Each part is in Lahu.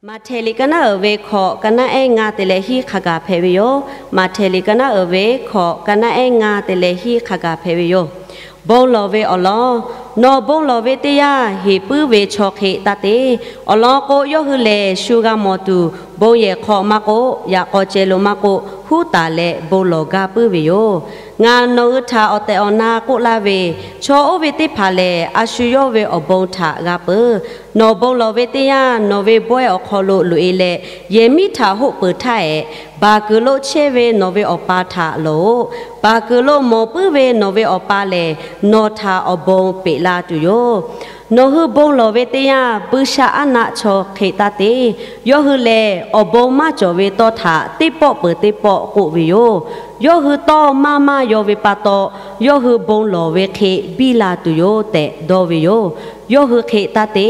Maꞈhtehˍ liꞈ ka naˉ uiˍ ve hkawꞈ, ka naˉ ehˉ ngaˇ te leh hiˉ hk'a gaˬ hpehꞈ ve yoˬ. Maꞈhtehˍ liꞈ ka naˉ uiˍ ve hkawꞈ, ka naˉ ehˉ ngaˇ te leh hiˉ hk'a gaˬ hpehꞈ ve yoˬ. Bon lawˬ ve awˬ lawn. Nawˬ bon lawˬ ve teˇ yanˇ, heˍ puiˉ ve chaw hk'e taˇ te. Awˬ lawn k'o, yawˇ hui lehˬ shu g'a mawˬ tuˬ, bon yehˬ hk'aw maˇ k'oˆ, yaꞈ k'aw ceh lo maˇ k'oˆ, huˉ taˍ leh bon lawˬ gaˇ puiˉ ve yoˬ. Ngaˬ nawˬ hui htaꞈ awˬ tehˬ awˬ na k'oˆ laˇ ve, chaw oˇ ve teˇ hpaˍ lehˬ, a shu yawˇ ve awˬ bon htaꞈ g'a peuˬ. Nawˬ bon lawˬ ve teˇ yanˇ, nawˬ ve bawehˇ awˬ hk'aw lo loꞈ-e leh, yehˬ miˉ htaꞈ hoˆ peuˬ htaˇ ehˍ, baˬ kuiˬ lo chehˇ ve nawˬ ve Awˬ pa htaꞈ lawˬ-oꞈ. Baˬ kuiˬ lo mawˬ puiˉ ve nawˬ ve Awˬ pa lehˬ, nawˬ htaꞈ awˬ bon peꞈ la tuˬ yoˬ. Nawˬ hui bon lawˬ ve teˇ yanˇ, buiˇshaˆaˉnaˆ chaw hk'e taˇ te. Yawˇ hui lehˬ, awˬ bon maˇ cawˬ ve tawˇ htaꞈ teˇ pawˆ peuˬ teˇ pawˆ k'oˆ ve yoˬ. Yawˇ hui tawˇ maˇ maˇ yaw ve pa taw, yawˇ hui bon lawˬ ve hk'e biˇ la tuˬ yoˬ tehꞈ dawˇ ve yoˬ. Yawˇ hui hk'e taˇ te.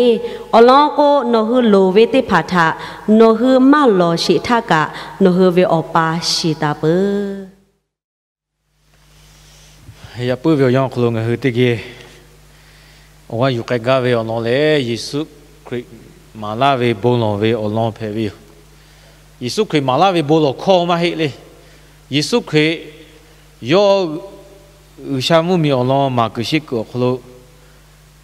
Awˬ lawn k'o, nawˬ hui loˍ ve teˇ hpaˍ htaꞈ nawˬ hui maˇ lawˬ sheˍ htaˇ kaꞈ, nawˬ hui ve Awˬ pa shiˍ taˍ peuˬ. Yaꞈ puiˉ ve awˬ yanˇ awˬ hk'aw lo ngaˬ hui teˇ geh awˬ g'aˇ yuˬ k'ai gaˇ ve awˬ lawn lehˬ, Yeˍsuˆ Hkriꞈ maˍ laˇ ve bon lawˬ ve awˬ lawn hpehꞈ ve yoˬ. Yeˍsuˆ Hkriꞈ maˍ laˇ ve bon lawˬ hkawˇ maˇ heˆ le. Yeˍsuˆ Hkriꞈ yawˇ G'uiˬsha mvuhˇmiˬ awˬ lawn maˍ kuiˬ sheˆ kuiˬ awˬ hk'aw lo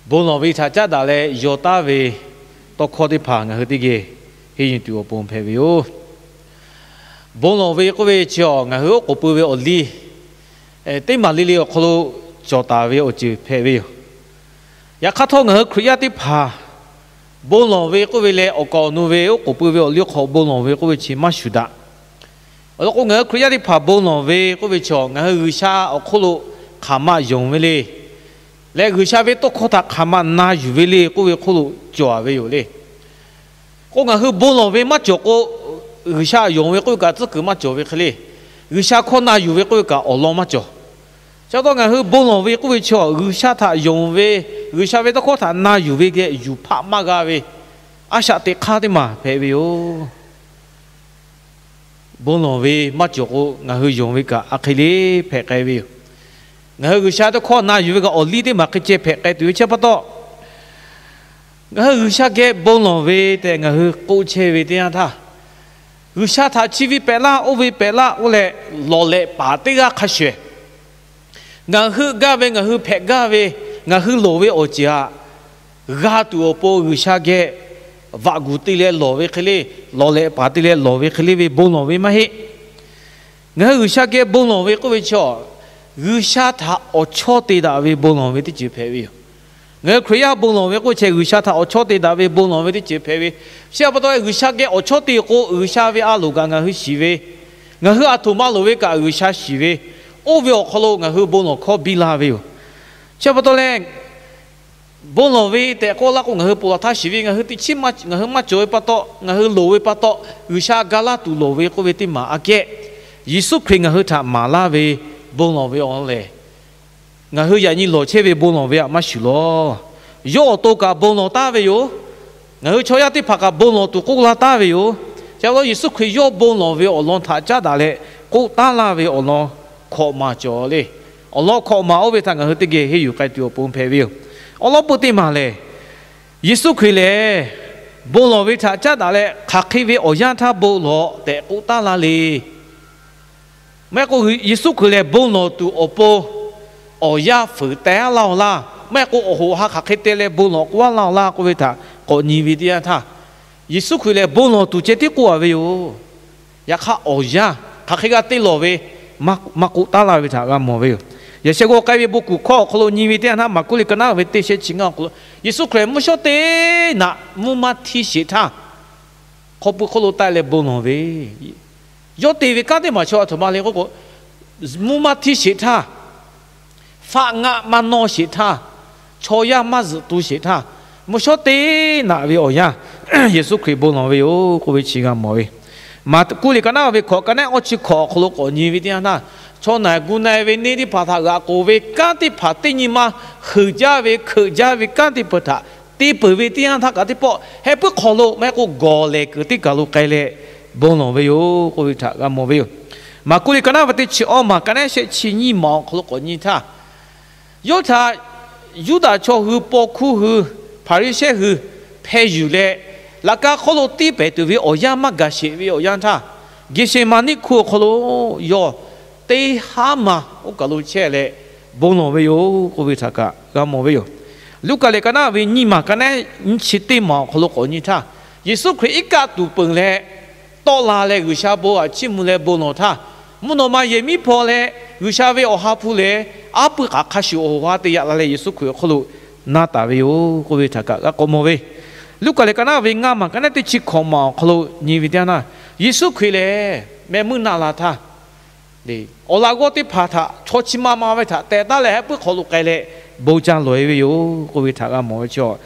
bon lawˬ ve htaꞈ caˉ daꞈ leh yaw taˉ ve tawˇ hkawˇ teˇ hpaˍ ngaˬ hui teˇ geh henˇ yuˬ tuˬ awˬ pon hpehꞈ ve yoˬ. Bon lawˬ ve k'oˆ ve chi awˬ, ngaˬ hui oˉ k'oˍ pui ve awˬ liˇ teˇ maˬ le le awˬ hk'aw lo cawˬ taˍ ve awˬ ceuˬ hpehꞈ ve yoˬ. Yaꞈ hk'aˇ htawˇ, ngaˬ hui Hkriꞈ yaˇ teˇ hpaˍ bon lawˬ ve k'oˆ ve leh, awˬ kaˍ awˬ nu ve oˉ k'oˍ pui ve awˬ liˇ hk'aw bon lawˬ ve k'oˆ ve chi maˇ shuˍ daꞈ. Awˬ lawn k'o, ngaˬ hui Hkriꞈ yaˇ teˇ hpaˍ bon lawˬ ve k'oˆ ve chi awˬ, ngaˬ hui G'uiˬsha awˬ hk'oˆ lo hk'aˬ ma yonˍ ve le, leh G'uiˬsha ve tawˇ hkawˇ htaꞈ hk'aˬ ma na yuˬ ve le k'oˆ ve hk'oˆ lo cawˬ ve yoˬ le. K'o, ngaˬ hui bon lawˬ ve maˇ cawˬ k'o, G'uiˬsha yonˍ ve k'oˆ ve kaꞈ tcuhˉ kuiˬ maˇ cawˬ ve hk'e le. G'uiˬsha hkawˇ na yuˬ ve k'oˆ ve kaꞈ awˬ lawn maˇ cawˬ. Chi pa taw ngaˬ hui bon lawˬ ve k'oˆ ve chi awˬ, G'uiˬsha htaꞈ yonˍ ve, G'uiˬsha ve tawˇ hkawˇ htaꞈ na yuˬ ve geh yuˬ hpaˆ maˇ g'a ve a shaꞈ teꞈ hk'aˇ teˇ maˬ hpehꞈ ve yoˬ. Bon lawˬ ve maˇ cawˬ k'o, ngaˬ hui yonˍ ve kaꞈ a hk'e le hpehꞈ k'ai ve yoˬ. Ngaˬ hui G'uiˬsha tawˇ hkawˇ na yuˬ ve kaꞈ awˬ liˇ teˇ maˬ hk'e ceh hpehꞈ k'ai tuˬ ve chi pa taw, ngaˬ hui G'uiˬsha geh bon lawˬ ve tehꞈ ngaˬ hui k'oˆ chehˇ ve teˇ yanˇ htaˇ, G'uiˬsha htaꞈ chi ve pehꞈ laˇ, oˇ ve pehꞈ laˇ k'oˆ leh, lawˬ lehꞈ paˍ teˇ g'aˇ hk'a shuˍ, ngaˬ hui gaˇ ve, ngaˬ hui hpehꞈ gaˇ ve, ngaˬ hui loˍ ve awˬ ceuˬ htaꞈ g'a tuˬ awˬ pon G'uiˬsha geh vaꞈ guˬ te leh lawˬ ve hk'e le, lawˬ lehꞈ paˍ te leh lawˬ ve hk'e le ve bon lawˬ ve maˇ heˆ. Ngaˬ hui G'uiˬsha geh bon lawˬ ve k'oˆ ve chi awˬ, G'uiˬsha htaꞈ awˬ chawˇ te daꞈ ve bon lawˬ ve teˇ ceuˬ hpehꞈ ve yoˬ. Ngaˬ hui Hkriꞈ yaˇ bon lawˬ ve k'oˆ ve chi G'uiˬsha htaꞈ awˬ chawˇ te daꞈ ve bon lawˬ ve teˇ ceuˬ hpehꞈ ve. Chi pa taw leh, G'uiˬsha geh awˬ chawˇ te k'o, G'uiˬsha ve a loˍ kaꞈ ngaˬ hui shiˍ ve, ngaˬ hui aˬ htoꞈ ma loˍ ve kaꞈ G'uiˬsha shiˍ ve, oˇ ve awˬ hk'aw lo ngaˬ hui bon lawˬ hkawˇ biˇ la ve yoˬ. Chi pa taw leh, bon lawˬ ve tehꞈ k'oˆ laˇ k'o, ngaˬ hui ponˬ laˬ htaˇ shiˍ ve, ngaˬ hui teꞈ chiˉ maˇ, ngaˬ hui maˇ cawˬ ve pa taw, ngaˬ hui loˍ ve pa taw, G'uiˬsha ga laˇ tuˬ loˍ ve k'oˆ ve teˇ maˬ aꞈ kehˉ, Yeˍsuˆ Hkriꞈ ngaˬ hui htaꞈ maˍ laˇ ve bon lawˬ ve awˬ lawn lehˬ, ngaˬ hui yaꞈ nyi lawˬ chehˇ ve bon lawˬ ve htaꞈ maˇ shuˍ lawˬ. Yawˇ awˬ to kaꞈ bon lawˬ taˉ ve yoˬ. Ngaˬ hui chaw yaˇ teˇ hpaˍ kaꞈ bon lawˬ tuˬ k'oˆ laˇ taˉ ve yoˬ. Chi pa taw Yeˍsuˆ Hkriꞈ yawˇ bon lawˬ ve awˬ lawn htaꞈ caˉ daꞈ leh k'oˆ taˉ laˇ ve awˬ lawn hkawꞈ maˬ cawˬ le. Awˬ lawn hkawꞈ maˬ oˇ ve htaꞈ ngaˬ hui teˇ geh henˇ yuˬ k'ai tuˬ awˬ pon hpehꞈ ve yoˬ. Awˬ lawn peu teˇ maˬ lehˬ, Yeˍsuˆ Hkriꞈ lehˬ, bon lawˬ ve htaꞈ caˉ daꞈ leh hk'aˬ hk'e ve awˬ yanˇ htaˇ bon lawˬ tehꞈ k'oˆ taˉ laˇ le. Maˇ heˆ k'o, Yeˍsuˆ Hkriꞈ lehˬ bon lawˬ tuˬ awˬ pon awˬ yanˇ fuiˍ teh-a laˇ-oˬ laˇ. Maˇ heˆ k'o, awˬ hoꞈ ha hk'aˬ hk'e te leh bon lawˬ k'oˆ-a laˇ-oˬ laˇ k'oˆ ve htaꞈ k'awꞈ nyi ve teˇ yanˇ htaˇ, Yeˍsuˆ Hkriꞈ lehˬ bon lawˬ tuˬ ceh tiˉ k'oˆ-a ve yoˬ. Yaꞈ hk'aˇ, awˬ yanˇ hk'aˬ hk'e g'a te lawˬ ve maˇ k'oˆ taˉ laˇ ve htaꞈ g'a mawˬ ve yoˬ. Yaꞈ sheh g'aw k'ai ve bon kuˬ hkawˇ awˬ hk'aw lo nyi ve teˇ yanˇ htaˇ, Maˍkuˆ liꞈ ka naˉ ve teˇ shehˆ chi ngaˇ awˬ hk'aw lo, Yeˍsuˆ Hkriꞈ mvuhˇ shawˉ teˇ naꞈ mvuhˇ maˇ htiˇ sheˍ htaˇ, hk'aw pui hk'oˆ lo taˆ leh bon lawˬ ve, yawˇ te ve kanˉ teˇ maˬ chaw aˬ htoꞈ ma le k'oˆ k'o, mvuhˇ maˇ htiˇ sheˍ htaˇ, faˆ ngaˆ maˇ nawˇ sheˍ htaˇ, chaw yaˇ maˇ zuhꞈ tu sheˍ htaˇ, mvuhˇ shawˉ teˇ naꞈ ve awˬ yanˇ Yeˍsuˆ Hkriꞈ bon lawˬ ve yoˬ k'oˆ ve chi g'a mawˬ ve. Maˍkuˆ liꞈ ka naˉ ve hkawꞈ, ka naˉ awˇ chi hkawꞈ awˬ hk'aw lo k'awꞈ nyi ve teˇ yanˇ htaˇ, chaw naˬ gu na-e ve neˇ teˇ hpaˍ htaꞈ g'aꞈ k'oˍ ve kanˉ teˇ hpaˍ teˇ nyi ma heuˬ jaˇ ve, hkeuꞈ jaˇ ve kanˉ teˇ hpaˍ htaꞈ te peuˬ ve teˇ yanˇ htaˇ kaꞈ teˇ pawˆ heh puiˉ hk'aw lo maˇ heˆ k'o gawˬ lehˬ kuiˬ teˇ kaˬ lo k'ai leh bon lawˬ ve yoˬ k'oˆ ve htaꞈ g'a mawˬ ve yoˬ. Maˍkuˆ liꞈ ka naˉ ve teˇ chi awˇ maˬ, ka naˉ shehˆ chi nyiˇ maˬ awˬ hk'aw lo k'awꞈ nyi htaˇ, yawˇ htaꞈ Yuˇdaꞈ chaw hui, paw hkuˇ hui, Hpaˍriˍsehˇ hui hpeh yuˬ leh, Laꞈ ka hk'oˆ lo tiˇ pehˍ tuˬ ve awˬ yanˇ maˇ gaˬ sheˍ ve awˬ yanˇ htaˇ, Geˍseˍmaˍniˆ hkuˇ awˬ hk'aw lo yawˇ teˇ haˉ ma oˇ kaˬ lo chehˇ leh bon lawˬ ve yoˬ k'oˆ ve htaꞈ kaꞈ g'a mawˬ ve yoˬ. Luˉkaꞈ liꞈ ka naˉ ve nyiˇ maˬ ka naˉ nyiˇ chi teˇ maˬ awˬ hk'aw lo k'awꞈ nyi htaˇ, Yeˍsuˆ Hkriꞈ iˉ kaˆ tuˬ peunˍ leh tawˆ la leh G'uiˬsha bon aꞈ chiˇ mvuh leh bon lawˬ htaˇ, mvuhˇ naw ma yehˬ miˉ hpaw leh G'uiˬsha ve awˬ ha hpu lehˬ, aˉ pui k'aꞈ hk'a shuˍ awˬ ha te yaꞈ la leh Yeˍsuˆ Hkriꞈ awˬ hk'aw lo na taˍ ve yoˬ k'oˆ ve htaꞈ kaꞈ g'a k'awꞈ mawˬ ve. Luˉkaꞈ liꞈ ka naˉ ve ngaˇ maˬ ka naˉ teˇ chi hkawꞈ maˬ awˬ hk'aw lo nyi ve teˇ yanˇ htaˇ, Yeˍsuˆ Hkriꞈ lehˬ meh meuˇ na la htaˇ, awˬ laꞈ g'awˇ teˇ hpaˍ htaꞈ chaw chi ma ma ve htaꞈ teh taˉ leh, haˉ puiˉ hk'aw lo k'ai leh bon ca lawˬ-e ve yoˬ k'oˆ ve htaꞈ g'a mawˬ ve chi,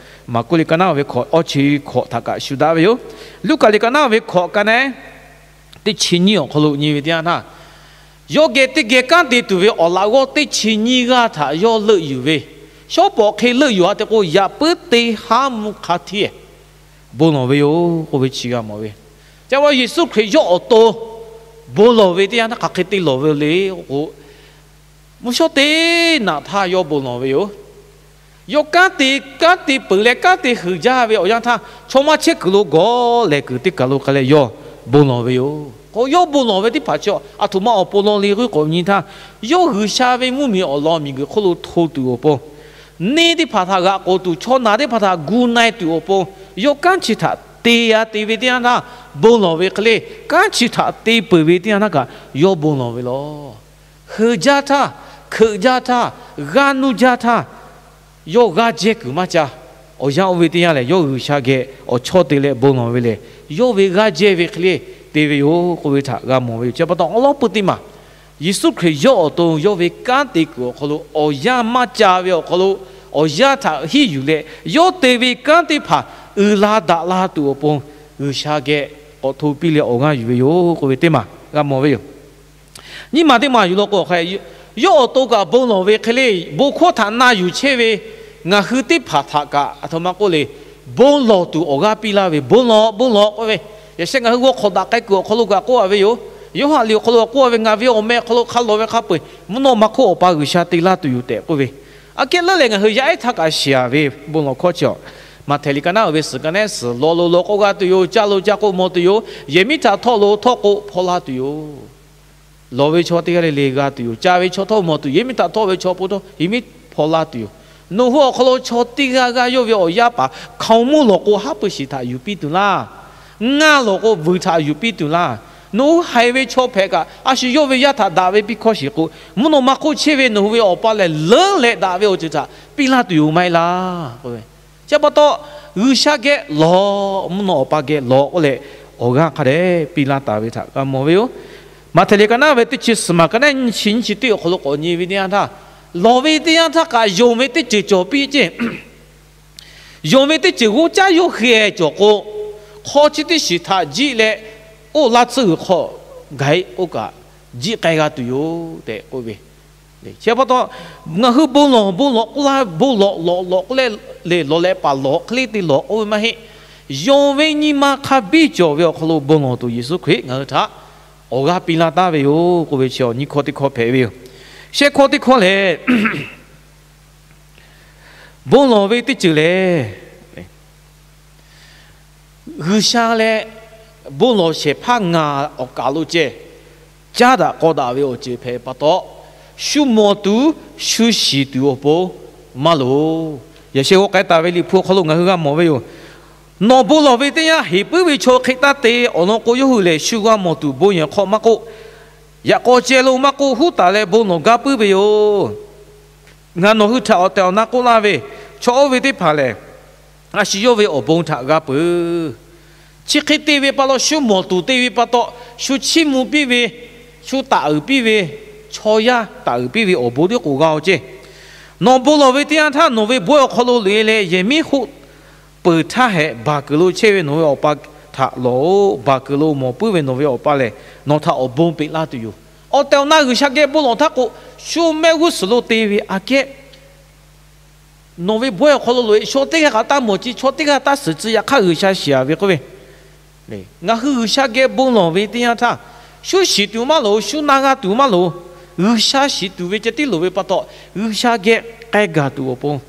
Maˍkuˆ liꞈ ka naˉ ve hkawꞈ awˇ chi hkawꞈ htaꞈ kaꞈ shu daꞈ ve yoˬ. Luˉkaꞈ liꞈ ka naˉ ve hkawꞈ ka naˉ teˇ chi nyiˇ awˬ hk'aw lo nyi ve teˇ yanˇ htaˇ, yawˇ geh teˇ geh kanˉ te tuˬ ve awˬ laꞈ g'awˇ teˇ chi nyiˇ g'aˇ htaꞈ yawˇ leuˆ yuˬ ve, shawˉ pawˍ hk'e leuˆ yuˬ-a te k'o, yaꞈ puiˉ teˇ haˉ mvuhˇ hk'a hteˇ bon lawˬ ve yoˬ k'oˆ ve chi g'a mawˬ ve. Ca va Yeˍsuˆ Hkriꞈ yawˇ awˬ to bon lawˬ ve teˇ yanˇ htaˇ hk'aˬ hk'e te lawˬ ve le k'o, mvuhˇ shawˉ teˇ naꞈ htaˇ yawˇ bon lawˬ ve yoˬ. Yawˇ kanˉ te, kanˉ te peuˬ leh kanˉ te huiˍ jaˇ ve awˬ yanˇ htaˇ, chaw maˇ chehˇ kuiˬ lo gawˬ lehˬ kuiˬ teˇ kaˬ lo k'ai leh yawˇ bon lawˬ ve yoˬ. K'o yawˇ bon lawˬ ve teˇ hpaˍ chi aˬ htoꞈ ma awˬ pon law le k'oˆ k'awꞈ nyi htaˇ, yawˇ G'uiˬsha ve mvuhˇmiˬ awˬ lawn miˬguiˬ hk'oˆ lo hto tuˬ awˬ pon, neˇ teˇ hpaˍ htaꞈ g'aꞈ k'oˍ tuˬ, chaw naˬ teˇ hpaˍ htaꞈ gu na-e tuˬ awˬ pon, yawˇ kanˉ chi htaꞈ te-a te ve teˇ yanˇ htaˇ bon lawˬ ve hk'e le, kanˉ chi htaꞈ te peuˬ ve teˇ yanˇ htaˇ kaꞈ yawˇ bon lawˬ ve lawˬ. Heuˍ jaˇ htaˇ, hkeuꞈ jaˇ htaˇ, g'aˇ nuˇ jaˇ htaˇ, yawˇ g'aˇ jehˇ kuiˬ maˇ ca. Awˬ yanˇ oˇ ve teˇ yanˇ lehˬ, yawˇ G'uiˬsha geh awˬ chawˇ te leh bon lawˬ ve lehˬ, yawˇ ve g'aˇ jehˇ ve hk'e le te ve yoˬ k'oˆ ve htaꞈ g'a mawˬ ve yoˬ. Chi pa taw awˉ lawˉ pui teˇ maˬ, Yeˍsuˆ Hkriꞈ yawˇ awˬ to yawˇ ve kanˉ te kuiˬ awˬ hk'aw lo awˬ yanˇ maˇ ca ve awˬ hk'aw lo, awˬ yanˇ htaꞈ hiˉ yuˬ leh yawˇ te ve kanˉ teˇ hpaˍ uiˍ la daꞈ la tuˬ awˬ pon, G'uiˬsha geh k'awꞈ hto piˇ leh awˬ g'aˇ yuˬ ve yoˬ k'oˆ ve teˇ maˬ g'a mawˬ ve yoˬ. Nyiˇ maˬ teˇ maˬ yuˬ law k'o, yawˇ awˬ to kaꞈ bon lawˬ ve hk'e le, bon hkawˇ htaꞈ na yuˬ chehˇ ve ngaˬ hui teˇ hpaˍ htaꞈ kaꞈ aˬ htoꞈ ma k'oˆ le, bon lawˬ tuˬ awˬ g'aˇ piˇ laˇ ve, bon lawˬ, bon lawˬ k'oˆ ve. Yaꞈ sheh ngaˬ hui g'aw hk'awꞈ daꞈ k'ai kuiˬ awˬ hk'aw lo kaꞈ k'oˆ-a ve yoˬ. Yoˇhanˬ liꞈ awˬ hk'aw lo k'oˆ-a ve, Ngaˬ ve awˬ meh awˬ hk'aw lo hk'a lawˬ ve hk'a peu-eˬ mvuhˇ naw ma hk'oˆ Awˬ pa G'uiˬsha te laˇ tuˬ yoˬ tehꞈ k'oˆ ve. Aꞈ kehˉ leuˉ leh ngaˬ hui yaˇ ehˉ htaˇ kaꞈ shiˍ-a ve bon lawˬ hkawˇ chi, Maꞈhtehˍ liꞈ ka naˉ oˇ ve suhˍ ka naˉ suhˍ lawˬ lo lawˬ k'o g'a tuˬ yoˬ. Ca lo ca k'o mawˬ tuˬ yoˬ. Yehˬ miˉ htaꞈ htawˆ lo htawˆ k'o hpaw laˇ tuˬ yoˬ. Lawˬ ve chaw teˇ g'aˇ le le g'a tuˬ yoˬ. Ca ve chaw htawˇ mawˬ tuˬ, yehˬ miˉ htaꞈ htawˆ ve chaw po htawˇ yehˬ miˉ hpaw laˇ tuˬ yoˬ. Nawˬ hui awˬ hk'aw lo chaw teˇ g'aˇ g'aˇ yawˇ ve awˬ yaˇ paˍ hkaoˍmonˇ lawˬ k'o haˉ pui shiˍ htaꞈ yuˬ piˇ tuˬ laˇ. Ngaˇ lawˬ k'o vuiˬ htaꞈ yuˬ piˇ tuˬ laˇ. Nawˬ hui haiˬ ve chaw hpehꞈ kaꞈ, a shu yawˇ ve yaˇ htaꞈ daꞈ ve piˇ hkawˇ shiˍ k'o, mvuhˇ naw ma hk'oˆ chehˇ ve nawˬ hui ve Awˬ pa lehˬ leuˉ leh daꞈ ve awˬ ceuˬ htaꞈ piˇ laˇ tuˬ yoˬ maˇ heˆ laˇ k'oˆ ve. Chi pa taw, G'uiˬsha geh lawˬ, mvuhˇ naw Awˬ pa geh lawˬ k'oˆ leh, awˬ g'aˇ hk'a dehꞈ piˇ laˇ taˍ ve htaꞈ g'a mawˬ ve yoˬ. Maꞈhtehˍ liꞈ ka naˉ ve teˇ chi suhˍ maˬ ka naˉ nyiˇ chi nyiˇ chi teˇ awˬ hk'aw lo k'awꞈ nyi ve teˇ yanˇ htaˇ, lawˬ ve teˇ yanˇ htaˇ kaꞈ yonˍ ve teˇ ceuˬ cawˬ piˇ ceˇ. Yonˍ ve teˇ ceuˬ g'oˇ caˉ yawˇ hui-e cawˬ k'o, hk'aw chi teˇ shiˍ htaꞈ jiˆ leh, oˇ laˇ tsuhˇ g'uiˬ hk'aw gaˬ-e k'oˆ kaꞈ, jiˆ k'ai g'a tuˬ yoˬ tehꞈ k'oˆ ve. Chi pa taw, ngaˬ hui bon lawˬ bon lawˬ k'oˆ laˇ, bon lawˬ lawˬ lawˬ k'oˆ leh, leh lawˬ leh paˍ lawˬ hk'e le te lawˬ k'oˆ ve maˇ heˆ. Yonˍ ve nyi ma hk'a biˇ cawˬ ve awˬ hk'aw lo bon lawˬ tuˬ Yeˍsuˆ Hkriꞈ ngaˬ hui htaꞈ awˬ g'aˇ piˇ laˇ taˍ ve yoˬ k'oˆ ve chi awˬ nyi hkawˇ teˇ hkawˇ hpehꞈ ve yoˬ. Shehˇ hkawˇ teˇ hkawˇ lehˬ, bon lawˬ ve teˇ ceuˬ lehˬ, G'uiˬsha leh bon lawˬ shehˍ hpaˇ ngaˬ awˬ kaˬ lo ceh caˉ daꞈ k'aw daꞈ ve awˬ ceuˬ hpehꞈ pa taw, shu mawˬ tuˬ shu shiˍ tuˬ awˬ pon maˇ loˍ. Yaꞈ sheh g'aw k'ai taˍ ve Liꞈ hpu awˬ hk'aw lo ngaˬ hui g'a mawˬ ve yoˬ. Nawˬ bon lawˬ ve teˇ yanˇ, heˍ puiˉ ve chaw hk'e taˇ te. Awˬ lawn k'o, yawˇ hui lehˬ shu g'a mawˬ tuˬ bon yehˬ hk'aw maˇ k'oˆ, yaꞈ k'aw ceh lo maˇ k'oˆ, huˉ taˍ leh bon lawˬ gaˇ puiˉ ve yoˬ. Ngaˬ nawˬ hui htaꞈ awˬ tehˬ awˬ na k'oˆ laˇ ve, chaw oˇ ve teˇ hpaˍ lehˬ, a shu yawˇ ve awˬ bon htaꞈ g'a peuˬ. Chi hk'e te ve pa taw, shu mawˬ tuˬ te ve pa taw, shu chiˇ mvuh piˇ ve, shu taˍ uiˍ piˇ ve, chaw yaˇ taˍ uiˍ piˇ ve awˬ bon tiˉ k'oˍ g'a-o ceˇ. Nawˬ bon lawˬ ve teˇ yanˇ htaˇ, nawˬ ve bawehˇ awˬ hk'aw lo loꞈ-e leh yehˬ miˉ hoˆ peuˬ htaˇ hehꞈ, baˬ kuiˬ lo chehˇ ve nawˬ ve Awˬ pa htaꞈ lawˬ-oꞈ. Baˬ kuiˬ lo mawˬ puiˉ ve nawˬ ve Awˬ pa lehˬ, nawˬ htaꞈ awˬ bon peꞈ laˇ tuˬ yoˬ. Awˬ tehˬ awˬ na G'uiˬsha geh bon lawˬ htaˇ k'o, shu mehˆ g'uˇ suhˍ lo te ve aꞈ kehˉ nawˬ ve bawehˇ awˬ hk'aw lo loꞈ-e, chaw teˇ g'aˇ kaꞈ taˇ mawˬ tcuh, chaw teˇ g'aˇ taˇ suhˍ tcuh, yaꞈ hk'aˇ G'uiˬsha shiˍ-a ve k'oˆ ve. Ngaˬ hui G'uiˬsha geh bon lawˬ ve teˇ yanˇ htaˇ, shu shiˍ tuˬ maˇ loˍ, shu na g'a tuˬ maˇ loˍ. G'uiˬsha shiˍ tuˬ ve ceh tiˉ loˍ ve pa taw, G'uiˬsha geh k'ai gaˬ tuˬ awˬ pon,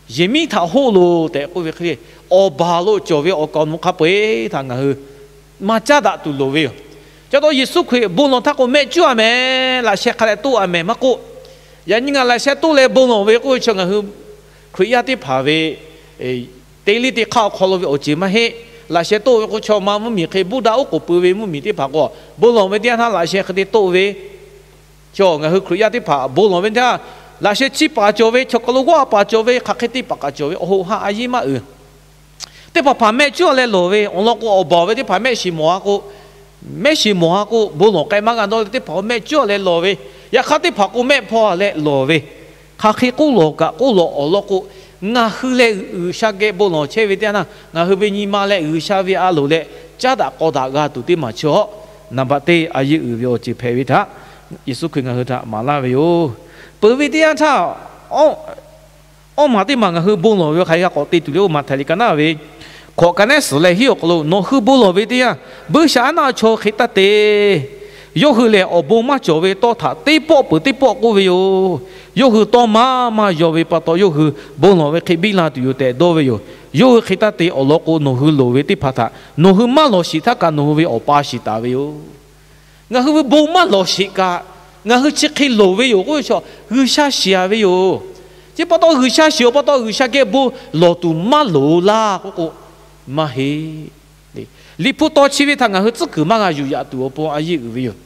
yehˬ miˉ htaꞈ hoˆ loˬ tehꞈ k'oˆ ve hk'e le. awˬ baˬ lo cawˬ ve awˬ kaˍ awˬ nu hk'a peu-eˬ htaꞈ ngaˬ hui maˇ caˉ daꞈ tuˬ loˍ ve yoˬ. Chi pa taw Yeˍsuˆ Hkriꞈ bon lawˬ htaˇ k'o, mehˆ cuˉ-a mehˍ, laꞈ sheh hk'a dehꞈ toˆ-a mehˍ maˇ k'oˆ, yaꞈ nyi ngaˬ laꞈ sheh toˆ leh bon lawˬ ve k'oˆ ve chi ngaˬ hui Hkriꞈ yaˇ teˇ hpaˍ ve teˇ liˇ teˇ hk'aˇ awˬ hk'aw lo ve awˬ ceuˬ maˇ heˆ. Laꞈ sheh toˆ ve k'o, chaw ma mvuhˇmiˬ hk'e Buddha oˉ k'oˍ pui ve mvuhˇmiˬ teˇ hpaˍ k'o, bon lawˬ ve teˇ yanˇ htaˇ laꞈ sheh hk'e te toˆ ve, chaw ngaˬ hui Hkriꞈ yaˇ teˇ hpaˍ bon lawˬ ve teˇ yanˇ, laꞈ sheh chi paˍ cawˬ ve, chaw hk'aw lo g'awˇ a paˍ cawˬ ve, hk'aˬ hk'e te paˍ kaꞈ cawˬ ve, awˬ hoꞈ ha a yiˇ maˇ uiˍ. Teˇ hpaˍ hpaˍ mehˆ cuˉ-a leh lawˬ ve, awˬ lawn k'o awˬ baˬ ve teˇ hpaˍ mehˆ shiˍ mawˬ-a k'o, mehˆ shiˍ mawˬ-a k'o bon lawˬ k'ai maˇ g'a dawˇ leh teˇ hpaˍ mehˆ cuˉ-a leh lawˬ ve, yaꞈ hk'aˇ teˇ hpaˍ k'o mehˆ hpaw-a leh lawˬ ve, hk'aˬ hk'e k'oˆ lawˬ kaꞈ k'oˆ lawˬ awˬ lawn k'o, ngaˬ hui leh G'uiˬsha geh bon lawˬ chehˇ ve teˇ yanˇ, ngaˬ hui ve nyi ma leh G'uiˬsha ve a loˍ leh caˉ daꞈ k'aw daꞈ g'a tuˬ teˇ maˬ chehˇ-aw. Naˍ baꞈ teˇ a yeˇ uiˍ ve awˬ ceuˬ hpehꞈ ve htaꞈ Yeˍsuˆ Hkriꞈ ngaˬ hui htaꞈ maˍ laˇ ve yoˬ. Peuˬ ve teˇ yanˇ htaˇ, awˇ maˬ teˇ maˬ ngaˬ hui bon lawˬ ve hk'aˬ hk'e g'a k'awꞈ te tuˬ le. Oˇ Maꞈhtehˍ liꞈ ka naˉ ve hkawꞈ ka nehˉ suhˍ leh hiˉ awˬ hk'aw lo nawˬ hui bon lawˬ ve teˇ yanˇ, buiˇshaˆaˉnaˆ chaw hk'e taˇ te. Yawˇ hui lehˬ awˬ bon maˇ cawˬ ve tawˇ htaꞈ teˇ pawˆ peuˬ teˇ pawˆ k'oˆ ve yoˬ. Yawˇ hui tawˇ maˇ maˇ yaw ve pa taw, yawˇ hui bon lawˬ ve hk'e biˇ la tuˬ yoˬ tehꞈ dawˇ ve yoˬ. Yawˇ hui hk'e taˇ te. Awˬ lawn k'o, nawˬ hui loˍ ve teˇ hpaˍ htaꞈ nawˬ hui maˇ lawˬ shiˍ htaˇ kaꞈ nawˬ hui ve Awˬ pa shiˍ taˍ ve yoˬ. Ngaˬ hui ve bon maˇ lawˬ shiˍ kaꞈ, ngaˬ hui chi hk'e loˍ ve yoˬ k'oˆ ve chaw, G'uiˬsha shiˍ-a ve yoˬ. Chi pa taw G'uiˬsha shiˍ-oˬ pa taw, G'uiˬsha geh bon lawˬ tuˬ maˇ loˍ laˇ k'oˆ k'o, maˇ heˆ. Liꞈ hpu taw chi ve htaꞈ ngaˬ hui tcuhˉ kuiˬ maˇ g'a yuˬ yaꞈ tuˬ awˬ pon a yeˇ uiˍ ve yoˬ.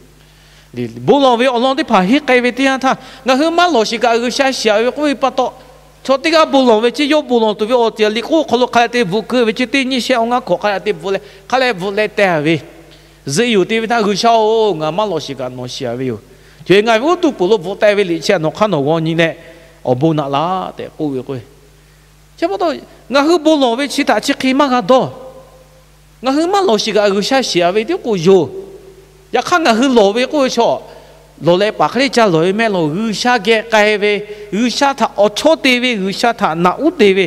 Bon lawˬ ve awˬ lawn teˇ hpaˍ henˇ k'ai ve teˇ yanˇ htaˇ, ngaˬ hui maˇ lawˬ shiˍ kaꞈ G'uiˬsha shiˍ-a ve k'oˆ ve pa taw, chaw teˇ g'aˇ bon lawˬ ve chi yawˇ bon lawˬ tuˬ ve awˬ ceuˬ liꞈ hk'oˆ hk'aw lo hk'a leh te bvuhꞈ keu ve chi teˇ nyi shehˆ awˬ ngaˇ hkawꞈ hk'a leh te bvuhꞈ leh, hk'a leh bvuhꞈ leh teh ve, zuhꞈ yoˬ te ve htaˇ, G'uiˬsha-oˬ, ngaˬ maˇ lawˬ shiˍ kaꞈ nawˬ shiˍ-a ve yoˬ. Chi ngaˬ ve uˉ tuˇ peuˬ lo bvuhꞈ teh ve liꞈ chi htaꞈ nawˬ hk'aˇ nawˬ g'aw nyi leh awˬ bon naꞈ laˇ tehꞈ k'oˆ ve k'o, chi pa taw ngaˬ hui bon lawˬ ve chi htaꞈ chi hk'e maˇ g'a dawˇ. Ngaˬ hui maˇ lawˬ shiˍ kaꞈ G'uiˬsha shiˍ-a ve tiˉ k'o yoˬ. Yaꞈ hk'aˇ ngaˬ hui lawˬ ve k'oˆ ve chaw, lawˬ leh paˍ hk'e le ca lawˬ ve mehˆ law, G'uiˬsha geh k'ai ve, G'uiˬsha htaꞈ awˬ chawˇ te ve, G'uiˬsha htaꞈ naꞈ uˉ te ve,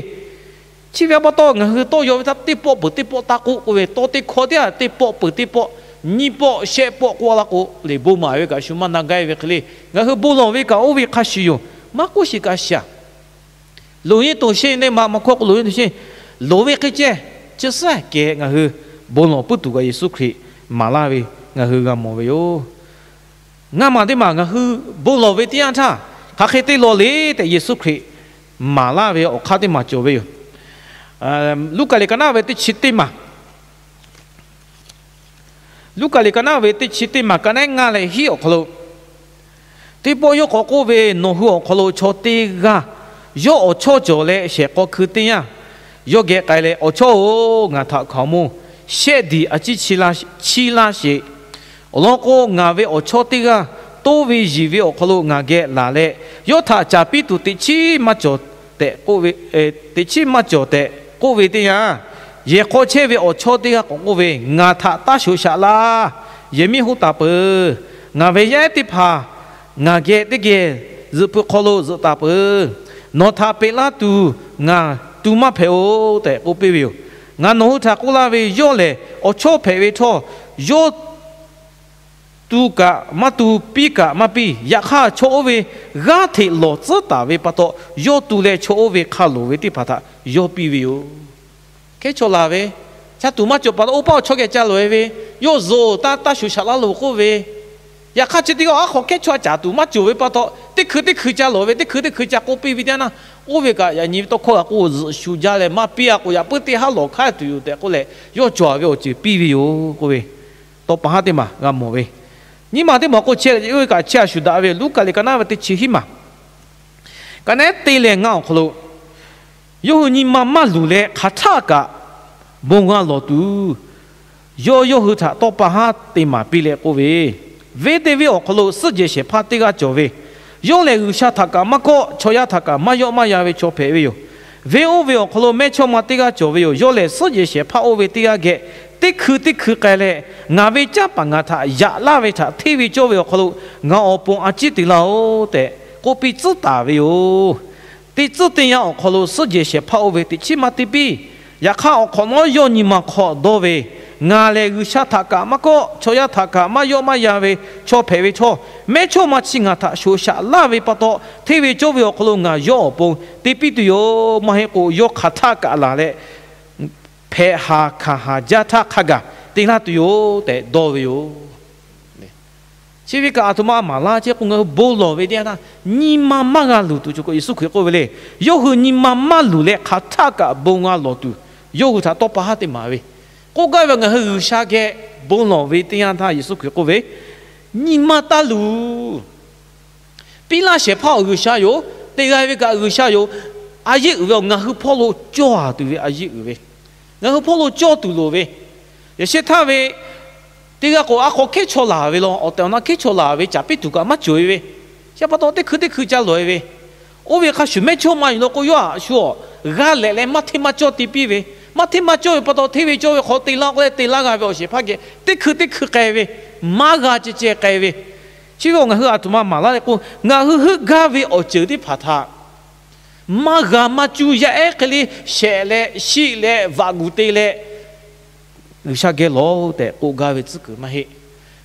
chi ve pa taw ngaˬ hui tawˇ yaw ve htaˇ teˇ pawˆ peuˬ teˇ pawˆ taˇ k'oˆ k'oˆ ve, tawˇ teˇ hkawˇ teˇ g'aˇ teˇ pawˆ peuˬ teˇ pawˆ, nyiˇ pawˆ shehˆ pawˆ k'oˆ la k'o, lehˬ bon maˍ ve kaꞈ shu maˇ na gaˇ ve hk'e le. Ngaˬ hui bon lawˬ ve kaꞈ oˇ ve hk'a shuˍ yoˬ. Maˇ k'oˆ shiˍ kaꞈ shiˍ-a. Loˍ yeˇ toˬ sheˇ neˇ ma maˇ hkawˇ k'o, loˍ yeˇ toˬ sheˇ, loˍ ve hk'e ceh, chi suhˉ kehˬ ngaˬ hui bon lawˬ puiˉ tuˬ kaꞈ Yeˍsuˆ Hkriꞈ maˍ laˇ ve ngaˬ hui g'a mawˬ ve yoˬ. Ngaˇ maˬ teˇ maˬ ngaˬ hui bon lawˬ ve teˇ yanˇ htaˇ, hk'aˬ hk'e te lawˬ le tehꞈ Yeˍsuˆ Hkriꞈ maˍ laˇ ve awˬ hk'aˇ teˇ maˬ cawˬ ve yoˬ. Luˉkaꞈ liꞈ ka naˉ ve teˇ chi teˇ maˬ Luˉkaꞈ liꞈ ka naˉ ve teˇ chi teˇ maˬ ka nehˉ ngaˇ leh hiˉ awˬ hk'aw lo, teˇ pawˆ yawˇ k'awꞈ k'oˆ ve, Nawˬ hui awˬ hk'aw lo chaw teˇ g'aˇ yawˇ awˬ chawˇ cawˬ leh shehˍ hk'aw hkui teˇ yanˇ, yawˇ geh k'ai leh, Awˬ chawˇ-oˬ, ngaˬ htaꞈ hkaoˍmonˇ shehˆ diˬ a ciˉ chiˇ laˇ sheˍ. Awˬ lawn k'o, ngaˬ ve awˬ chawˇ teˇ g'aˇ toˇ ve yiˬ ve awˬ hk'aw lo ngaˬ geh laˬ leh, yawˇ htaꞈ caˍ piˇ tuˬ teꞈ chiˉ maˇ cawˬ tehꞈ k'oˆ ve, teꞈ chiˉ maˇ cawˬ tehꞈ k'oˆ ve teˇ yanˇ, yehˬ hk'aw chehˇ ve awˬ chawˇ teˇ g'aˇ k'awꞈ k'oˆ ve, Ngaˬ htaꞈ taˇ shoꞈ shaꞈ laˇ. Yehˬ miˉ hoˆ taˍ peuˬ. Ngaˬ ve yaˇ ehˉ teˇ hpaˍ ngaˬ geh teˇ geh zuhꞈ pui hk'aw lo zuhꞈ taˍ peuˬ. Nawˬ htaꞈ peꞈ laˇ tuˬ ngaˬ tu maˇ hpehꞈ-oˬ tehꞈ k'oˆ piˇ ve yoˬ. Ngaˬ nawˬ hui htaꞈ k'oˆ laˇ ve, yawˇ lehˬ awˬ chawˇ hpehꞈ ve htawˇ, yawˇ tu kaꞈ maˇ tu, piˇ kaꞈ maˇ piˇ. Yaꞈ hk'aˇ, chaw oˇ ve g'aˇ hteꞈ lawˬ tcuhˉ taˍ ve pa taw, yawˇ tu leh chaw oˇ ve hk'a loˍ ve teˇ hpaˍ htaꞈ yawˇ piˇ ve yoˬ. Hkehˉ chaw laˬ ve, cha tuˬ maˇ cawˬ pa taw, oˇ paˆ awˬ chawˇ geh ca loˍ-e ve, yawˇ zuhꞈ taˇ taˇ shuˍ shaꞈ laˇ loˬ k'oˆ ve, yaꞈ hk'aˇ chi teˇ g'aˇ aˉ hk'aw hkehˉ chaw aꞈ caˍ tuˬ maˇ cawˬ ve pa taw, teˇ hkui teˇ hkui ca lawˬ ve, teˇ hkui teˇ hkui ca k'oˆ piˇ ve teˇ yanˇ, oˇ ve kaꞈ yaꞈ nyi ve tawˇ hkawˇ g'a k'oˆ, zuhꞈ shu jaˇ leh maˇ piˇ-a k'o, yaꞈ puiˉ teˇ haˉ lawˬ hk'aˇ tuˬ yoˬ tehꞈ k'oˆ leh, yawˇ cawˬ-a ve awˬ ceuˬ piˇ ve yoˬ k'oˆ ve, tawˇ pa haˉ teˇ maˬ g'a mawˬ ve. Nyiˇ maˬ teˇ maˬ k'o, chi oˇ ve kaꞈ chiˇ aꞈ shuˍ daꞈ ve yoˬ. Luˉkaꞈ liꞈ ka naˉ ve teˇ chi hiˉ maˬ ka nehˉ teˇ leh ngaˇ awˬ hk'aw lo, yawˇ hui nyi ma maˇ luˬ leh hk'aˬ htaˆ kaꞈ bon g'a lawˬ tuˬ, yawˇ yawˇ hui htaꞈ tawˇ pa haˉ teˇ maˬ piˇ leh k'oˆ ve, Venˇ te venˇ awˬ hk'aw lo suhˉ jehˬ shehˍ hpaˇ teˇ g'aˇ cawˬ ve, yawˇ lehˬ G'uiˬsha htaꞈ kaꞈ maˇ kawˆ, chaw yaˇ htaꞈ kaꞈ maˇ yawˆ maˇ yan ve chaw hpehꞈ ve yoˬ. Venˇ oˇ ve awˬ hk'aw lo mehˇchawˇma teˇ g'aˇ cawˬ ve yoˬ. Yawˇ lehˬ suhˉ jehˬ shehˍ hpaˇ oˇ ve teˇ g'aˇ geh teˇ hkui teˇ hkui k'ai leh, Ngaˬ ve canˇ paˍ ngaˬ htaꞈ yaꞈ laˇ ve htaꞈ hteˇ ve cawˇ ve awˬ hk'aw lo ngaˬ awˬ pon a ciˉ te laˇ-oˬ tehꞈ k'oˆ piˇ tcuhˉ taˍ ve yoˬ. Teˇ tcuhˉ teˇ yanˇ awˬ hk'aw lo suhˉ jehˬ shehˍ hpaˇ oˇ ve teꞈ chiˉ maˇ te piˇ. Yaꞈ hk'aˇ, awˬ hk'awꞈ nawˉ yawˇ nyi ma hk'aw dawˇ ve, Ngaˬ lehˬ G'uiˬsha htaꞈ kaꞈ maˇ kawˆ, chaw yaˇ htaꞈ kaꞈ maˇ yawˆ maˇ yan ve chaw hpehꞈ ve htawˇ, mehˇchawˇma chi ngaˬ htaꞈ shoꞈ shaꞈ laˇ ve pa taw, hteˇ ve cawˇ ve awˬ hk'aw lo ngaˬ yawˇ awˬ pon te piˇ tuˬ yoˬ. Maˇ heˆ k'o, yawˇ hk'aˬ htaˆ kaꞈ laˬ leh hpehꞈ haˍ hkanˍ haˍ jaˇ htaˇ hk'a gaˬ te laˇ tuˬ yoˬ tehꞈ dawˇ ve yoˬ. Chi ve kaꞈ aˬ htoꞈ ma maˍ laˇ chehˇ k'o, ngaˬ hui bon lawˬ ve teˇ yanˇ htaˇ nyi ma maˇ g'a luˬ tuˬ, co k'o Yeˍsuˆ Hkriꞈ k'oˆ ve le. Yawˇ hui nyi ma maˇ luˬ leh hk'aˬ htaˆ kaꞈ bon g'a lawˬ tuˬ, yawˇ hui htaꞈ tawˇ pa haˉ teˇ maˍ ve. K'oˆ gaˇ ve, ngaˬ hui G'uiˬsha geh bon lawˬ ve teˇ yanˇ htaˇ Yeˍsuˆ Hkriꞈ k'oˆ ve, nyi ma taˇ luˬ. Piˇ laˇ shehˍ hpaˇ awˬ G'uiˬsha yoˬ. Te g'a ve kaꞈ G'uiˬsha yoˬ. A yeˆ uiˍ ve awˬ, ngaˬ hui hpawˇ lo cawˇ a tuˬ ve a yeˆ uiˍ ve, ngaˬ hui hpawˇ lo cawˇ tuˬ loˍ ve, yaꞈ shehˇ htaˇ ve teˇ g'aˇ k'o, a hk'aw hkehˉ chaw laˬ ve law, awˬ tehˬ awˬ na hkehˉ chaw laˬ ve caˍ piˇ tuˬ kaꞈ maˇ cawˬ e ve, chi pa taw teˇ hkui teˇ hkui ca lawˬ e ve, oˇ ve hk'a shuˍ mehˇchawˇma yuˬ law k'o, yawˇ a shu awˬ g'aˇ lehꞈ leh maˇ hteˇ maˇ cawˇ te piˇ ve, maˇ hteˇ maˇ cawˇ ve pa taw, hteˇ ve cawˇ ve hk'aw te laˇ k'oˆ leh te laˇ g'a ve awˬ shehˍ hpaˇ geh teˇ hkui teˇ hkui k'ai ve, maˇ g'a ceh ceh k'ai ve. Chi ve awˬ, ngaˬ hui aˬ htoꞈ ma maˍ laˇ leh k'o, ngaˬ hui heuˆ gaˇ ve awˬ ceuˬ teˇ hpaˍ htaꞈ maˇ g'a maˇ cuˇ yaˇ ehˉ hk'e le shehꞈ leh shiˆ leh vaꞈ guˬ te leh G'uiˬsha geh lawˬ tehꞈ k'oˆ gaˇ ve tcuhˉ kuiˬ maˇ heˆ.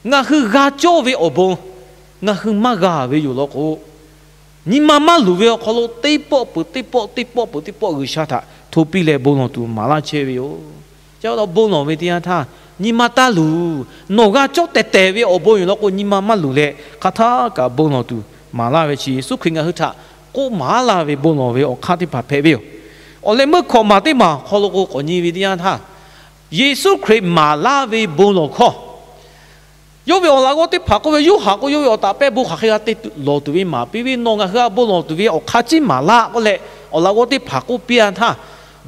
Ngaˬ hui g'a cawˇ ve awˬ bon ngaˬ hui maˇ g'a ve yoˬ law k'o, nyi ma maˇ luˬ ve awˬ hk'aw lo teˇ pawˆ peuˬ teˇ pawˆ, teˇ pawˆ peuˬ teˇ pawˆ G'uiˬsha htaꞈ hto piˇ leh bon lawˬ tuˬ maˍ laˇ chehˇ ve yoˬ. Chi pa taw bon lawˬ ve teˇ yanˇ htaˇ, nyi ma taˇ luˬ. Nawˬ g'a cawˇ tehˬ tehˬ ve awˬ bon yoˬ law k'o, nyi ma maˇ luˬ leh hk'aˬ htaˆ kaꞈ bon lawˬ tuˬ maˍ laˇ ve chi Yeˍsuˆ Hkriꞈ ngaˬ hui htaꞈ k'oˆ maˍ laˇ ve bon lawˬ ve awˬ hk'aˇ teˇ hpaˍ hpehꞈ ve yoˬ. Awˬ leh meuˇ hkawꞈ maˍ teˇ maˬ awˬ hk'aw lo k'o, k'awꞈ nyi ve teˇ yanˇ htaˇ, Yeˍsuˆ Hkriꞈ maˍ laˇ ve bon lawˬ hkawˇ, yawˇ ve awˬ laꞈ g'awˇ teˇ hpaˍ k'oˆ ve, Yoˇhanˬ k'o yawˇ ve awˬ taˍ pehˇ bon hk'aˬ hk'e g'a te lawˬ tuˬ ve maˍ piˇ ve, nawˬ ngaˬ hui a bon lawˬ tuˬ ve awˬ hk'aˇ ciˉ maˍ laˇ k'oˆ leh, awˬ laꞈ g'awˇ teˇ hpaˍ k'oˆ piˇ a htaˇ,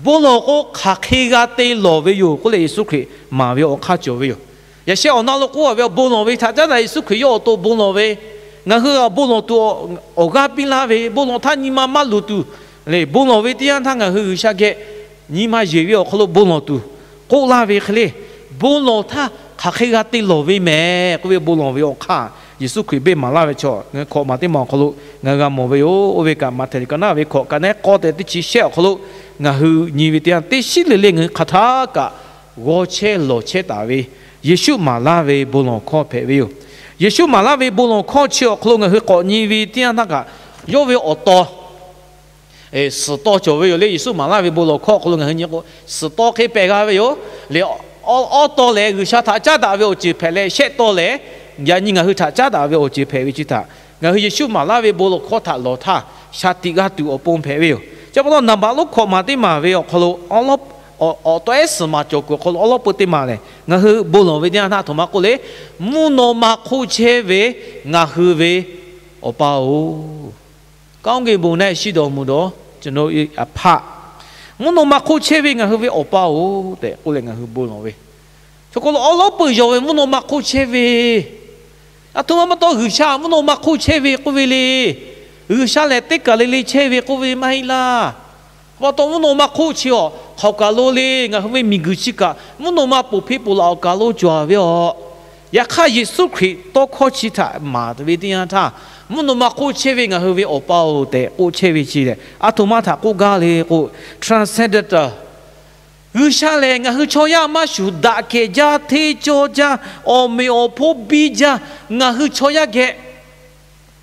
bon lawˬ k'o hk'aˬ hk'e g'a te lawˬ ve yoˬ k'oˆ leh Yeˍsuˆ Hkriꞈ maˍ ve awˬ hk'aˇ cawˬ ve yoˬ. Yaꞈ sheh awˬ na lo k'oˆ a ve, awˬ bon lawˬ ve htaꞈ caˉ daꞈ Yeˍsuˆ Hkriꞈ yawˇ awˬ to bon lawˬ ve, ngaˬ hui a bon lawˬ tuˬ awˬ g'aˇ piˇ laˇ ve, bon lawˬ htaˇ nyi ma maˇ luˬ tuˬ le, bon lawˬ ve teˇ yanˇ htaˇ ngaˬ hui G'uiˬsha geh nyi ma yeˬ ve awˬ hk'aw lo bon lawˬ tuˬ k'oˆ laˇ ve hk'e le, bon lawˬ htaˇ hk'aˬ hk'e g'a te lawˬ ve mehˍ k'oˆ ve bon lawˬ ve awˬ hk'aˇ Yeˍsuˆ Hkriꞈ beˇ maˍ laˇ ve chaw, ngaˬ hui hkawꞈ maˍ teˇ maˬ awˬ hk'aw lo ngaˬ hui g'a mawˬ ve yoˬ. Oˇ ve kaꞈ Maꞈhtehˍ liꞈ ka naˉ ve hkawꞈ ka nehˉ k'awˇ tehꞈ teˇ chi shehˆ awˬ hk'aw lo ngaˬ hui nyi ve teˇ yanˇ, teˇ shiˉ le le ngaˬ hui hk'aˬ htaˆ kaꞈ g'aw chehˇ lawˬ chehˇ taˍ ve Yeˍsuˆ maˍ laˇ ve bon lawˬ hkawˇ hpehꞈ ve yoˬ. Yeˍsuˆ maˍ laˇ ve bon lawˬ hkawˇ chi awˬ hk'aw lo ngaˬ hui k'awꞈ nyi ve teˇ yanˇ htaˇ kaꞈ, yawˇ ve awˬ taw suhˍ taw cawˬ ve yoˬ le. Yeˍsuˆ maˍ laˇ ve bon lawˬ hkawˇ awˬ hk'aw lo ngaˬ hui nyi k'o, suhˍ taw hk'e pehˬ g'a ve yoˬ le. Awˉ taw lehˬ G'uiˬsha htaꞈ caˉ daꞈ ve awˬ ceuˬ hpehꞈ leh, shehˆ taw lehˬ yaꞈ nyi ngaˬ hui htaꞈ caˉ daꞈ ve awˬ ceuˬ hpehꞈ ve chi htaꞈ ngaˬ hui Yeˍsuˆ maˍ laˇ ve bon lawˬ hkawˇ htaꞈ lawˬ htaˇ shaˍ tiꞈ g'a tuˬ awˬ pon hpehꞈ ve yoˬ. Chi pa taw naˍ baꞈ lonˉ hkawꞈ maˍ teˇ maˬ ve awˬ hk'aw lo, awˉ lawˉ awˬ taw ehˉ suhˍ maˍ cawˬ kuiˬ awˬ hk'aw lo awˉ lawˉ peu teˇ maˬ lehˬ, ngaˬ hui bon lawˬ ve teˇ yanˇ htaˇ a htoꞈ ma k'oˆ le, mvuhˇ naw ma hk'oˆ chehˇ ve ngaˬ hui ve Awˬ pa-oˬ, ကောင်းကင်ဘုံ၌ရှိတော်မူသော ကျွန်တော်တို့ရဲ့ အဖ၊ mvuhˇ naw ma hk'oˆ chehˇ ve ngaˬ hui ve Awˬ pa-oˬ tehꞈ k'oˆ leh ngaˬ hui bon lawˬ ve, chaw hk'aw lo awˉ lawˉ peuˬ yaw ve mvuhˇ naw ma hk'oˆ chehˇ ve, a htoꞈ ma pa taw G'uiˬsha mvuhˇ naw ma hk'oˆ chehˇ ve k'oˆ ve le. G'uiˬsha lehˬ teˇ kaˬ le le chehˇ ve k'oˆ ve maˇ heˆ laˇ. Pa taw mvuhˇ naw ma hk'oˆ chi awˬ hk'aoˍ kaˬ lo le, ngaˬ hui ve miˬguiˬ chi kaꞈ mvuhˇ naw ma poˬ hpeˇ poˬ laꞈ awˬ kaˬ lo cawˬ ve aˬ. Yaꞈ hk'aˇ Yeˍsuˆ Hkriꞈ tawˇ hkawˇ chi htaꞈ maˍ ve teˇ yanˇ htaˇ, mvuhˇ naw ma hk'oˆ chehˇ ve ngaˬ hui ve Awˬ pa-oˬ tehꞈ k'oˆ chehˇ ve chi lehˬ, a htoꞈ ma htaꞈ k'oˆ gaˇ le k'o, transcendental, G'uiˬsha lehˬ ngaˬ hui chaw yaˇ maˇ shuˍ, daꞈ kehˬ jaˇ, hteˇ cawˇ jaˇ, awˬ meꞈ awˬ hponˇ biˇ jaˇ, ngaˬ hui chaw yaˇ geh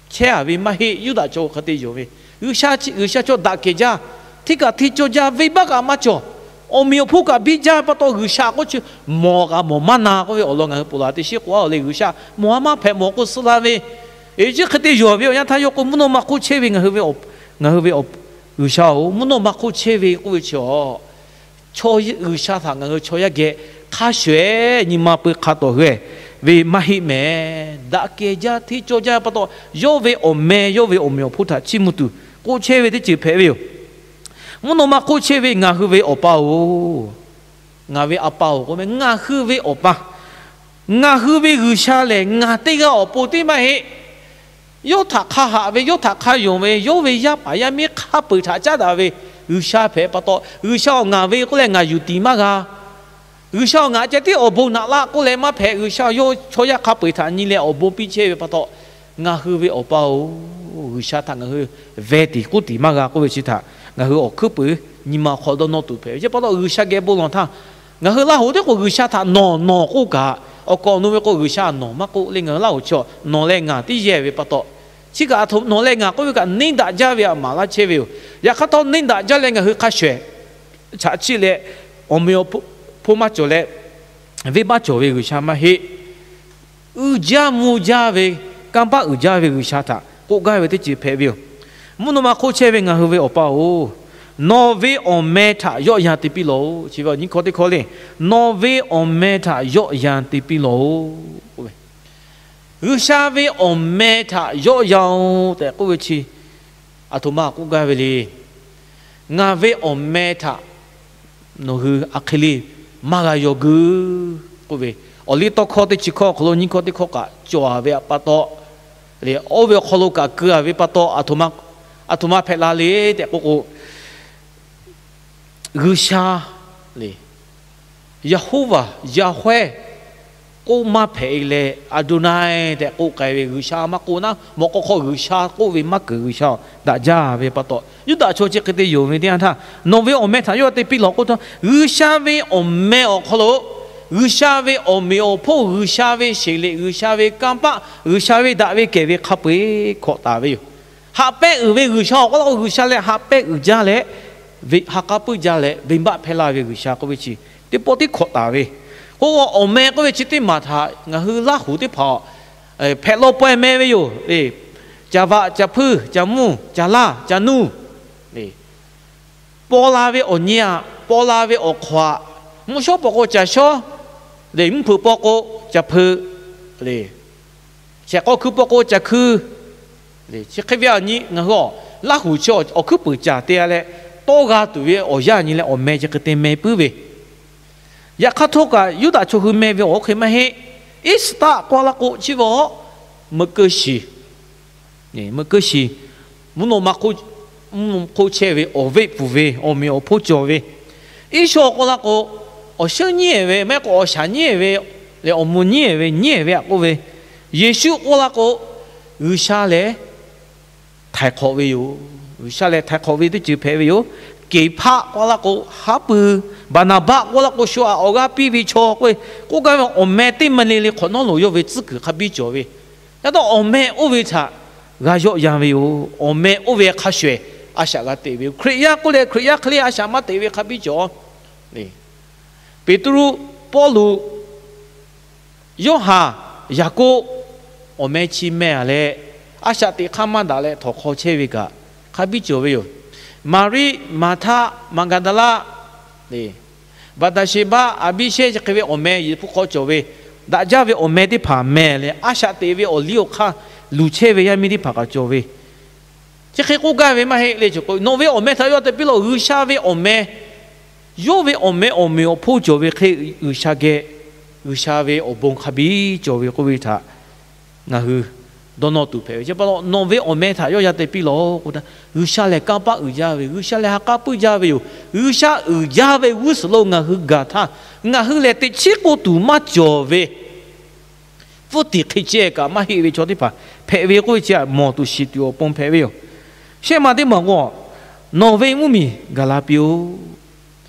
chehˇ a ve maˇ heˆ. Yuˇdaꞈ chaw hk'a te yonˍ ve, G'uiˬsha chi, G'uiˬsha chaw daꞈ kehˬ jaˇ, hteˇ kaꞈ hteˇ cawˇ jaˇ, venˇbaˆ kaꞈ maˇ cawˬ, awˬ meꞈ awˬ hponˇ kaꞈ biˇ jaˇ pa taw G'uiˬsha k'oˆ chi mawˬ kaꞈ mawˬ maˇ na k'oˆ ve awˬ lawn ngaˬ hui ponˬ laˬ teˇ shiˉ k'o a le, G'uiˬsha mawˬ a maˇ hpehꞈ mawˬ k'o suh la ve, eˬ chi hk'e te yonˍ ve awˬ yanˇ htaˇ yawˇ k'o mvuhˇ naw ma hk'oˆ chehˇ ve ngaˬ hui ve, ngaˬ hui ve G'uiˬsha-oˬ, mvuhˇ naw ma hk'oˆ chehˇ ve k'oˆ ve chi a chaw G'uiˬsha htaꞈ ngaˬ hui chaw yaˇ geh hk'a shuˍ-eˬ nyi ma pui hk'a tawˍ hui-eˬ ve maˇ heˆ mehˍ. Daꞈ kehˬ jaˇ, hteˇ cawˇ jaˇ pa taw, yawˇ ve awˬ meh, yawˇ ve awˬ meꞈ awˬ hponˇ htaꞈ chiˇ mvuh tuˬ k'oˆ chehˇ ve teˇ ceuˬ hpehꞈ ve yoˬ. Mvuhˇ naw ma hk'oˆ chehˇ ve ngaˬ hui ve Awˬ pa-oˬ, ngaˬ ve A pa-oˬ k'oˆ ve, ngaˬ hui ve Awˬ pa, ngaˬ hui ve G'uiˬsha lehˬ ngaˬ teˇ g'aˇ awˬ pon teˇ maˇ heˆ. Yawˇ htaꞈ hk'a haꞈ ve, yawˇ htaꞈ hk'a yonˍ ve, yawˇ ve yaˇ paˍ yaˇ miˇ hk'a peu-eˬ htaꞈ caˉ daꞈ ve G'uiˬsha hpehꞈ pa taw, G'uiˬsha-oˬ, ngaˬ ve k'oˆ leh ngaˬ yuˬ tiˍ maˇ g'a. G'uiˬsha-oˬ, ngaˬ ceh tiˉ awˬ bon naꞈ laˇ k'oˆ leh maˇ hpehꞈ. G'uiˬsha yawˇ chaw yaˇ hk'a peu-eˬ htaꞈ nyi leh awˬ bon piˇ chehˇ ve pa taw, ngaˬ hui ve Awˬ pa-oˬ, G'uiˬsha htaꞈ ngaˬ hui veh tiˍ k'oˆ tiˍ maˇ g'a k'oˆ ve chi htaꞈ ngaˬ hui awˬ hkuiˉ puiˍ nyi ma hk'aw dawˇ nawˇ tuˬ hpehꞈ ve. Chi pa taw G'uiˬsha geh bon lawˬ htaˇ, ngaˬ hui Laˇ hoˍ teˇ k'o G'uiˬsha htaꞈ nawˬ nawˬ k'oˆ kaꞈ, awˬ kawꞈ nawˬ ve k'o G'uiˬsha nawˬ maˇ k'oˆ le. Ngaˬ hui Laˇ hoˍ chi nawˬ leh ngaˬ tiˉ yehˇ ve pa taw, chi kaꞈ a htoꞈ nawˬ leh ngaˬ k'oˆ ve kaꞈ neˇ daꞈ jaˇ ve htaꞈ maˍ laˇ chehˇ ve yoˬ. Yaꞈ hk'aˇ htawˇ neˇ daꞈ jaˇ leh ngaˬ hui hk'a shuˍ-eˬ chaꞈ chiˆ leh awˬ meꞈ awˬ hponˇ hpoˇ maˇ cawˬ leh, venˇbaˆ cawˬ ve G'uiˬsha maˇ heˆ. Uiˍ jaˇ mvuh jaˇ ve, kanˇ paˆ uiˍ jaˇ ve G'uiˬsha htaꞈ k'oˆ gaˇ ve teˇ ceuˬ hpehꞈ ve yoˬ. Mvuhˇ naw ma hk'oˆ chehˇ ve ngaˬ hui ve Awˬ pa-oˬ, nawˬ ve awˬ meh htaꞈ yawˆ yan te piˇ lawˬ-oꞈ. Chi ve awˬ nyi hkawˇ teˇ hkawˇ le, nawˬ ve awˬ meh htaꞈ yawˆ yan te piˇ lawˬ-oꞈ. G'uiˬsha ve awˬ meh htaꞈ yawˆ yan-oˬ tehꞈ k'oˆ ve chi, aˬ htoꞈ ma k'oˆ gaˇ ve le. Ngaˬ ve awˬ meh htaꞈ nawˬ hui a hk'e le maˇ g'a yaw geu k'oˆ ve, awˬ liˇ tawˇ hkawˇ teˇ chi hkawˇ awˬ hk'aw lo nyiˇ hkawˇ teˇ hkawˇ kaꞈ cawˬ-a ve pa taw, oˇ ve awˬ hk'aw lo kaꞈ keu-a ve pa taw, aˬ htoꞈ ma hpehꞈ la le tehꞈ k'oˆ k'o, G'uiˬsha le, Yeˍhoˉvaˬ, Yaˍwehˇ k'oˆ maˇ hpehꞈ-e leh, Aˍdoˍnaˍ tehꞈ k'oˆ k'ai ve G'uiˬsha maˇ k'oˆ naˉ, mawꞈ k'aw hk'aw G'uiˬsha k'oˆ ve maˇ keunˍ G'uiˬsha daꞈ jaˇ ve pa taw, Yuˇdaꞈ chaw chi hk'e te yonˍ ve teˇ yanˇ htaˇ, nawˬ ve awˬ meh htaꞈ yawˇ te piˇ lawˬ k'oˆ htaˇ, G'uiˬsha ve awˬ meh awˬ hk'aw lo, G'uiˬsha ve awˬ meꞈ awˬ hponˇ, G'uiˬsha ve sheˍ leꞈ, G'uiˬsha ve kanˇ paˆ, G'uiˬsha ve daꞈ ve kehˬ ve hk'a peu-eˬ hkawꞈ taˍ ve yoˬ. Haꞈ pehnˇ uiˍ ve G'uiˬsha awˬ k'oˆ la k'o, G'uiˬsha lehˬ haꞈ pehnˇ uiˍ jaˇ leh, ha k'aˉ puiˉ jaˇ leh, venˇbaˆ hpehˇ laˇ ve G'uiˬsha k'oˆ ve chi teˇ pawˆ tiˉ hkawꞈ taˍ ve. K'o, awˬ meh k'oˆ ve chi teˇ maˬ htaꞈ ngaˬ hui Laˇhuˍ teˇ hpaˍ hpehꞈ lawˇ pawehˇ meh ve yoˬ. Caˬ vaꞈ, caˬ hpuiˇ, caˬ mvuhˇ, caˬ laˇ, caˬ nuˇ, paw la ve awˬ nyi aꞈ, paw la ve awˬ hk'awꞈ aꞈ, mvuhˇ shawˉ paw k'o caˬ shawˉ, mvuhˇ hpeuꞈ paw k'o caˬ hpeuꞈ, shehˍ k'aw hkui paw k'o caˬ hkui. Chi hk'e ve awˬ nyi ngaˬ hui Laˇhuˍ chi awˬ hkuiˉ puiˍ caˬ te-a leh, tawˇ g'a tuˬ ve awˬ yanˇ nyi leh awˬ meh chi hk'e te meh puiˉ ve. Yaꞈ hk'aˇ htawˇ kaꞈ Yuˇdaꞈ chaw hui meh ve awˬ hk'e maˇ heˆ. Iˉsaˍtaˆ k'oˆ la k'o chi ve aˬ, meuꞈ keu shiˍ, meuꞈ keu shiˍ, mvuhˇ naw ma hk'oˆ chehˇ ve awˬ veˆ puˍ ve awˬ meꞈ awˬ hponˇ cawˬ ve. Iˉsawˇ k'oˆ la k'o, awˬ shinˉ nyiˉ-ehˍ ve, maˇ heˆ k'o awˬ shaˍ nyiˉ-ehˍ ve, leh awˬ mvuh nyiˉ-ehˍ ve, nyiˉ-ehˍ ve aꞈ k'oˆ ve. Yeˍsuˆ k'oˆ la k'o, G'uiˬsha lehˬ htaiˍ hk'awꞈ ve yoˬ. G'uiˬsha lehˬ htaiˍ hk'awꞈ ve teˇ ceuˬ hpehꞈ ve yoˬ. Keˍhpaˆ k'oˆ la k'o haˉ pui, Baˍnaˍbaˆ k'oˆ la k'o shu aꞈ awˬ g'aˇ piˇ ve chaw k'oˆ ve, k'oˆ gaˇ ve awˬ meh teˇ maˬ le le hk'awꞈ nawˉ loˍ yawˇ ve tcuhˉ kuiˬ hk'a biˇ cawˬ ve. Yaꞈ hk'aˇ awˬ meh oˇ ve htaꞈ g'a yawˆ yan ve yoˬ. Awˬ meh oˇ ve hk'a shuˍ shuˍ a shaꞈ g'a teꞈ ve yoˬ. Hkriꞈ yaˇ k'oˆ leh Hkriꞈ yaˇ hk'e le a shaꞈ maˇ teꞈ ve hk'a biˇ cawˬ. Peˍtruˆ, Pawˇluꞈ, Yoˇhanˬ, Yaˍkoˆ, awˬ meh chi meh-a leh, a shaꞈ teꞈ hk'aˇ maˇ daꞈ leh htawnˍ hk'aw chehˇ ve kaꞈ hk'a biˇ cawˬ ve yoˬ. Maˍriˆ, Maˍhtaˆ, Maˍgaˍdaˍlaˆ, Baˍdaˍsheˍbaˆ, Aˍbiˇshehˇ chi hk'e ve awˬ meh Yeˍsuˆ hk'aw cawˬ ve, daꞈ jaˇ ve awˬ meh teˇ hpaˍ meh leh a shaꞈ teꞈ ve awˬ liˇ awˬ hk'aˇ luˬ chehˇ ve yaˇ miˇ teˇ hpaˍ kaꞈ cawˬ ve. Chi hk'e k'oˆ gaˇ ve maˇ heˆ le. Nawˬ ve awˬ meh htaꞈ yawˇ te piˇ lawˬ. G'uiˬsha ve awˬ meh, yawˇ ve awˬ meh awˬ meꞈ awˬ hponˇ cawˬ ve hk'e G'uiˬsha geh, G'uiˬsha ve awˬ bon hk'a biˇ cawˬ ve k'oˆ ve htaꞈ ngaˬ hui dawˇ nawˇ tuˬ hpehꞈ ve. Chi pa taw nawˬ ve awˬ meh htaꞈ yawˇ yan te piˇ lawˬ k'o, G'uiˬsha lehˬ kanˇ paˆ uiˍ jaˇ ve, G'uiˬsha lehˬ ha k'aˉ puiˉ jaˇ ve yoˬ. G'uiˬsha uiˍ jaˇ ve g'uˇ suhˍ lo ngaˬ hui gaˬ htaˇ, ngaˬ hui lehˬ teꞈ chiˉ k'oˆ tuˬ maˇ cawˬ ve, pfuhˇ tiˍ hk'e ceh kaꞈ maˇ heˆ ve chaw teˇ hpaˍ hpehꞈ ve k'oˆ ve chi htaꞈ mawˬ tuˬ shiˍ tuˬ awˬ pon hpehꞈ ve yoˬ. Shehˆ ma teˇ maˬ k'o, nawˬ ve mvuhˇmiˬ gaˬ la piˇ-oˆ.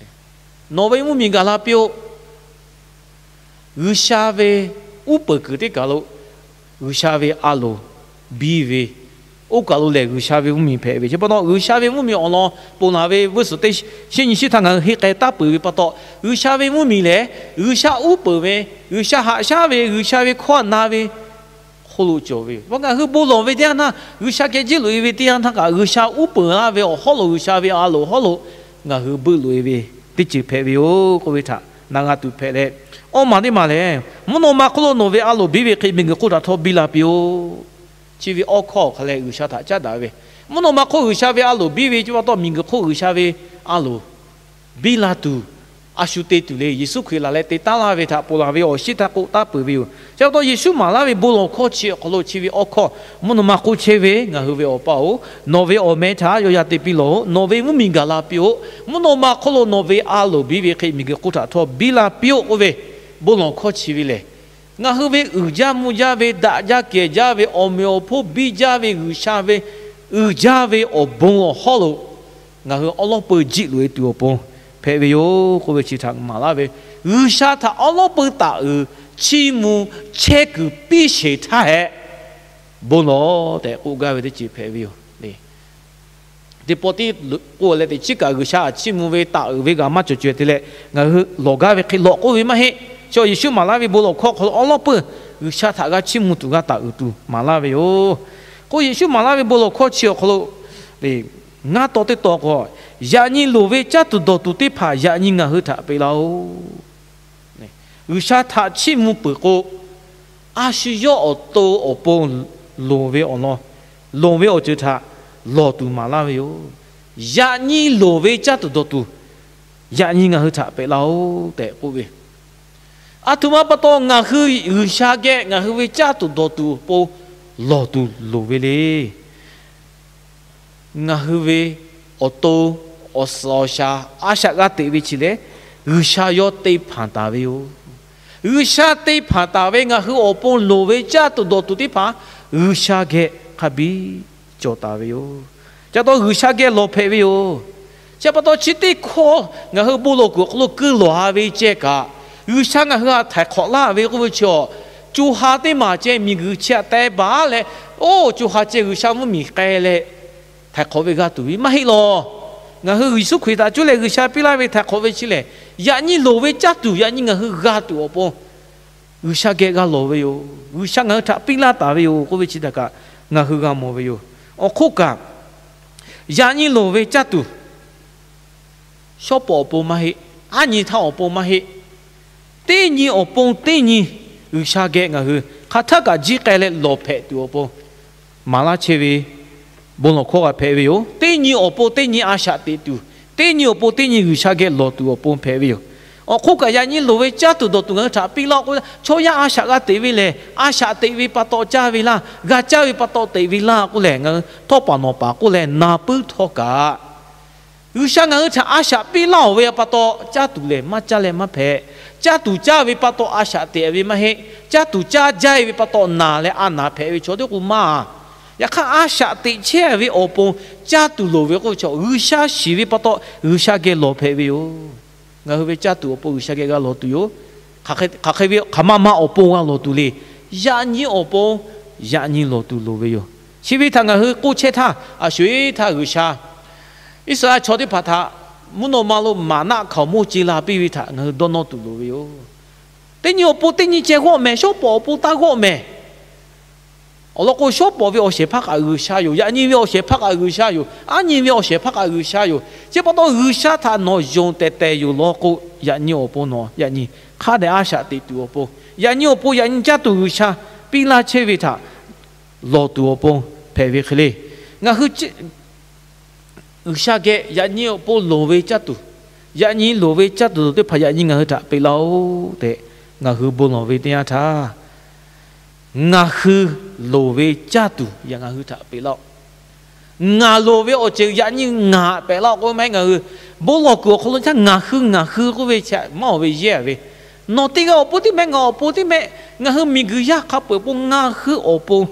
Nawˬ ve mvuhˇmiˬ gaˬ la piˇ-oˆ. G'uiˬsha ve uˉ peunˍ kuiˬ teˇ kaˬ lo G'uiˬsha ve a loˍ biˇ ve, oˇ kaˬ lo lehˬ G'uiˬsha ve mvuhˇmiˬ hpehꞈ ve. Chi pa taw G'uiˬsha ve mvuhˇmiˬ awˬ lawn ponˬ laˬ ve vuiˇ suhˍ teˇ shinˉ nyi shinˉ htaˇ ngaˬ hui henˇ k'ai taˉ peuˬ ve pa taw, G'uiˬsha ve mvuhˇmiˬ lehˬ G'uiˬsha uˉ peunˍ ve, G'uiˬsha haꞈ shaˉ ve, G'uiˬsha ve hkawˇ na ve hk'oˆ lo cawˬ ve yoˬ. Ngaˬ hui bon lawˬ ve teˇ yanˇ htaˇ, G'uiˬsha geh jiˇ loꞈ-e ve teˇ yanˇ htaˇ kaꞈ, G'uiˬsha uˉ peunˍ laˇ ve awˬ hawˉ lo, G'uiˬsha ve a loˍ hawˉ lo ngaˬ hui beuˆ loꞈ-e ve teˇ ceuˬ hpehꞈ ve yoˬ k'oˆ ve htaꞈ na g'a tuˬ hpehꞈ leh, awˇ maˬ teˇ maˬ lehˬ, mvuhˇ naw ma hk'oˆ lo nawˬ ve a loˍ biˇ ve hk'e miˬguiˬ hk'oˆ htaꞈ htawˇ biˇ la piˇ-oˆ. Chi ve awˇ hkawˇ awˬ hk'aw leh G'uiˬsha htaꞈ caˉ daꞈ ve, mvuhˇ naw ma hk'oˆ G'uiˬsha ve a loˍ biˇ ve chi pa taw miˬguiˬ hk'oˆ G'uiˬsha ve a loˍ biˇ la tuˬ, a shu te tuˬ le. Yeˍsuˆ Hkriꞈ laˬ leh te taˉ laˇ ve htaꞈ ponˬ laˬ ve awˬ shinˉ htaˇ k'oˆ taˉ peuˬ ve yoˬ. Chi pa taw Yeˍsuˆ maˍ laˇ ve bon lawˬ hkawˇ chi awˬ hk'aw lo chi ve awˇ hkawˇ, mvuhˇ naw ma hk'oˆ chehˇ ve ngaˬ hui ve Awˬ pa-oˬ, nawˬ ve awˬ meh htaꞈ yawˇ yan te piˇ lawˬ-oꞈ. Nawˬ ve mvuhˇmiˬ gaˬ la piˇ-oˆ. Mvuhˇ naw ma hk'oˆ lo nawˬ ve a loˍ biˇ ve hk'e miˬguiˬ hk'oˆ htaꞈ htawˇ biˇ la piˇ-oˆ k'oˆ ve bon lawˬ hkawˇ chi ve lehˬ, ngaˬ hui ve uiˍ jaˇ mvuh jaˇ ve, daꞈ jaˇ kehˬ jaˇ ve, awˬ meꞈ awˬ hponˇ biˇ jaˇ ve G'uiˬsha ve uiˍ jaˇ ve awˬ bon awˬ hawˉ lo ngaˬ hui awˉ lawˉ peu jiˆ loꞈ-e tuˬ awˬ pon hpehꞈ ve yoˬ k'oˆ ve chi htaꞈ maˍ laˇ ve, G'uiˬsha htaꞈ awˉ lawˉ peu taˍ uiˍ chiˇ mvuh chehˇ kuiˬ piˇ sheˍ htaˇ hehꞈ, bon lawˬ tehꞈ k'oˆ gaˇ ve teˇ ceuˬ hpehꞈ ve yoˬ. Teˇ pawˆ tiˉ k'oˆ leh teꞈ chiˉ kaꞈ G'uiˬsha htaꞈ chiˇ mvuh ve taˍ uiˍ ve g'a maˇ cawˬ caweh te leh, ngaˬ hui lawˬ gaˇ ve hk'e lawꞈ k'oˆ ve maˇ heˆ. Chi Yeˍsuˆ maˍ laˇ ve bon lawˬ hkawˇ awˬ hk'aw lo awˉ lawˉ peuˬ G'uiˬsha htaꞈ g'a chiˇ mvuh tuˬ g'a taˍ uiˍ tuˬ maˍ laˇ ve yoˬ. K'o Yeˍsuˆ maˍ laˇ ve bon lawˬ hkawˇ chi awˬ hk'aw lo ngaˇ taw teˇ taw k'o, yaꞈ nyi loˍ ve caˇ tuˬ dawˬ tuˬ teˇ hpaˍ yaꞈ nyi ngaˬ hui htaꞈ peꞈ laˇ-oˆ. G'uiˬsha htaꞈ chiˇ mvuh peuˬ k'o, a shu yawˇ awˬ to awˬ pon loˍ ve awˬ lawn, loˍ ve awˬ ceuˬ htaꞈ lawˬ tuˬ maˍ laˇ ve yoˬ. Yaꞈ nyi loˍ ve caˇ tuˬ dawˬ tuˬ yaꞈ nyi ngaˬ hui htaꞈ peꞈ laˇ-oˆ tehꞈ k'oˆ ve, aˬ htoꞈ ma pa taw ngaˬ hui G'uiˬsha geh ngaˬ hui ve caˇ tuˬ dawˬ tuˬ awˬ pon lawˬ tuˬ loˍ ve le. Ngaˬ hui ve awˬ to, awˬ suhˍ awˬ shaˍ a shaꞈ g'a teꞈ ve chi lehˬ, G'uiˬsha yawˇ te hpanˍ taˍ ve yoˬ. G'uiˬsha te hpanˍ taˍ ve ngaˬ hui awˬ pon loˍ ve caˇ tuˬ dawˬ tuˬ teˇ hpaˍ G'uiˬsha geh hk'a biˇ cawˬ taˍ ve yoˬ. Ca taw G'uiˬsha geh lawˬ hpehꞈ ve yoˬ. Chi pa taw chi teˇ hkawˇ ngaˬ hui bon lawˬ kuiˬ awˬ hk'aw lo keu lawˬ ha ve ceh kaꞈ, G'uiˬsha ngaˬ hui htaꞈ htaiˍ hk'awꞈ laˇ ve k'oˆ ve chi, co ha teˇ maˬ ceh miˬguiˬ chi htaꞈ teh baˬ leh, oˇ co ha ceh G'uiˬsha mvuhˇmiˬ k'ai leh htaiˍ hk'awꞈ ve g'a tuˬ ve maˇ heˆ law. Ngaˬ hui Yeˍsuˆ Hkriꞈ htaꞈ cuˇ leh G'uiˬsha piˇ laˇ ve htaiˍ hk'awꞈ ve chi lehˬ, yaꞈ nyi loˍ ve caˇ tuˬ yaꞈ nyi ngaˬ hui g'a tuˬ awˬ pon G'uiˬsha geh g'a lawˬ ve yoˬ. G'uiˬsha ngaˬ hui htaꞈ piˇ laˇ taˍ ve yoˬ k'oˆ ve chi htaꞈ kaꞈ ngaˬ hui g'a mawˬ ve yoˬ. Awˬ hk'oˆ kaꞈ, yaꞈ nyi loˍ ve caˇ tuˬ shawˉ pawˍ awˬ pon maˇ heˆ. Aˉ nyi htaˇ awˬ pon maˇ heˆ. Teˇ nyi awˬ pon teˇ nyi G'uiˬsha geh ngaˬ hui hk'aˬ htaˇ kaꞈ jiˇ k'ai leh lawˬ hpehꞈ tuˬ awˬ pon maˍ laˇ chehˇ ve bon lawˬ hkawˇ g'a hpehꞈ ve yoˬ. Teˇ nyi awˬ pon teˇ nyi a shaꞈ teꞈ tuˬ, teˇ nyi awˬ pon teˇ nyi G'uiˬsha geh lawˬ tuˬ awˬ pon hpehꞈ ve yoˬ. Awˬ hk'oˆ kaꞈ yaꞈ nyi loˍ ve caˇ tuˬ dawˬ tuˬ ngaˬ hui htaꞈ piˇ laˇ k'o, chaw yaˇ a shaꞈ g'a teꞈ ve lehˬ, a shaꞈ teꞈ ve pa taw caˇ ve laˇ, g'a caˇ ve pa taw teꞈ ve laˇ k'oˆ leh ngaˬ hui htawˇ paˍ nawˬ paˍ k'oˆ leh na puiˉ htawˇ kaꞈ, G'uiˬsha ngaˬ hui htaꞈ a shaꞈ piˇ laˇ-oˬ ve pa taw caˇ tuˬ lehˬ maˇ caˇ leh maˇ hpehꞈ. Caˇ tuˬ caˇ ve pa taw a shaꞈ teꞈ ve maˇ heˆ. Caˇ tuˬ caˇ jaˇ ve pa taw naˬ leh a naˬ hpehꞈ ve chaw teˇ k'o maˇ. Yaꞈ hk'aˇ a shaꞈ teꞈ chehˇ ve awˬ pon caˇ tuˬ loˍ ve k'oˆ ve chaw, G'uiˬsha shiˍ ve pa taw G'uiˬsha geh lawˬ hpehꞈ ve yoˬ. Ngaˬ hui ve caˇ tuˬ awˬ pon G'uiˬsha geh g'a lawˬ tuˬ yoˬ. Hk'aˬ hk'e ve hk'aˬ ma ma awˬ pon g'a lawˬ tuˬ le. Yaꞈ nyi awˬ pon yaꞈ nyi lawˬ tuˬ loˍ ve yoˬ. Chi ve htaꞈ ngaˬ hui k'oˆ chehˇ htaˇ, a sho-eˬ htaˇ G'uiˬsha Iˉsaˍreˍlaˆ chaw teˇ hpaˍ htaꞈ mvuhˇ naw ma lo maˍnaˆ hkaoˍmonˇ ce la piˇ ve htaꞈ ngaˬ hui dawˇ nawˇ tuˬ loˍ ve yoˬ. Teˇ nyi awˬ pon teˇ nyi ceh g'awˆ mehˍ, shawˉ pawˍ awˬ pon taˇ g'awˆ mehˍ. Awˬ lawn k'o, shawˉ pawˍ ve awˬ shehˍ hpaˇ kaꞈ G'uiˬsha yoˬ. Yaꞈ nyi ve awˬ shehˍ hpaˇ kaꞈ G'uiˬsha yoˬ. Aˉ nyi ve awˬ shehˍ hpaˇ kaꞈ G'uiˬsha yoˬ. Chi pa taw G'uiˬsha htaꞈ nawˬ yonˍ tehˬ tehˬ yoˬ law k'o, yaꞈ nyi awˬ pon nawˬ yaꞈ nyi hk'a dehꞈ a shaꞈ teꞈ tuˬ awˬ pon, yaꞈ nyi awˬ pon yaꞈ nyi caˇ tuˬ G'uiˬsha piˇ laˇ chehˇ ve htaꞈ lawˬ tuˬ awˬ pon hpehꞈ ve hk'e le. Ngaˬ hui G'uiˬsha geh yaꞈ nyi awˬ pon loˍ ve caˇ tuˬ, yaꞈ nyi loˍ ve caˇ tuˬ teˇ hpaˍ yaꞈ nyi ngaˬ hui htaꞈ peꞈ laˇ-oˆ tehꞈ ngaˬ hui bon lawˬ ve teˇ yanˇ htaˇ, ngaˬ hui loˍ ve caˇ tuˬ yaꞈ ngaˬ hui htaꞈ peꞈ laˇ-oˆ. Ngaˬ loˍ ve awˬ ceuˬ yaꞈ nyi ngaˬ peꞈ laˇ-oˆ k'oˆ ve maˇ heˆ. Ngaˬ hui bon lawˬ kuiˬ awˬ hk'aw lo caˇ ngaˬ hui ngaˬ hui k'oˆ ve chi maˇ oˬ ve yehˇ ve, nawˬ teˇ g'aˇ awˬ pon tiˉ mehˆ, ngaˬ awˬ pon tiˉ mehˆ, ngaˬ hui miˬguiˬ yaˇ hk'a peu-eˬ pon ngaˬ hui awˬ pon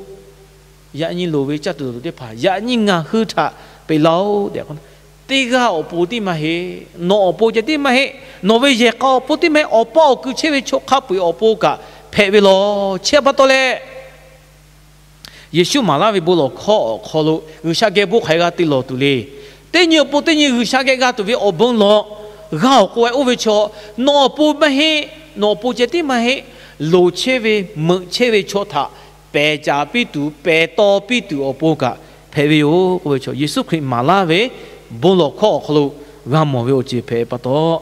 yaꞈ nyi loˍ ve caˇ tuˬ dawˬ tuˬ teˇ hpaˍ yaꞈ nyi ngaˬ hui htaꞈ peꞈ laˇ-oˆ tehꞈ k'o, teˇ g'aˇ awˬ pon tiˉ maˇ heˆ. Nawˬ awˬ pon ceh tiˉ maˇ heˆ. Nawˬ ve yehˬ k'a awˬ pon tiˉ maˇ heˆ. Awˬ pa awˬ kuˬ chehˇ ve chaw hk'a peu-eˬ awˬ pon kaꞈ hpehꞈ ve law. Chi pa taw leh, Yeˍsuˆ maˍ laˇ ve bon lawˬ hkawˇ awˬ hk'aw lo G'uiˬsha geh bon hk'aˬ hk'e g'a te lawˬ tuˬ le. Teˇ nyi awˬ pon teˇ nyi G'uiˬsha geh g'a tuˬ ve awˬ bon lawˬ g'a awˬ k'o, oˇ ve chaw, nawˬ awˬ pon maˇ heˆ. Nawˬ awˬ pon ceh tiˉ maˇ heˆ. Loˍ chehˇ ve, meuꞈ chehˇ ve chaw htaꞈ pehˬ caˍ piˇ tuˬ, pehˬ taw piˇ tuˬ awˬ pon kaꞈ hpehꞈ ve yoˬ k'oˆ ve chaw, Yeˍsuˆ Hkriꞈ maˍ laˇ ve bon lawˬ hkawˇ awˬ hk'aw lo g'a mawˬ ve awˬ ceuˬ hpehꞈ pa taw,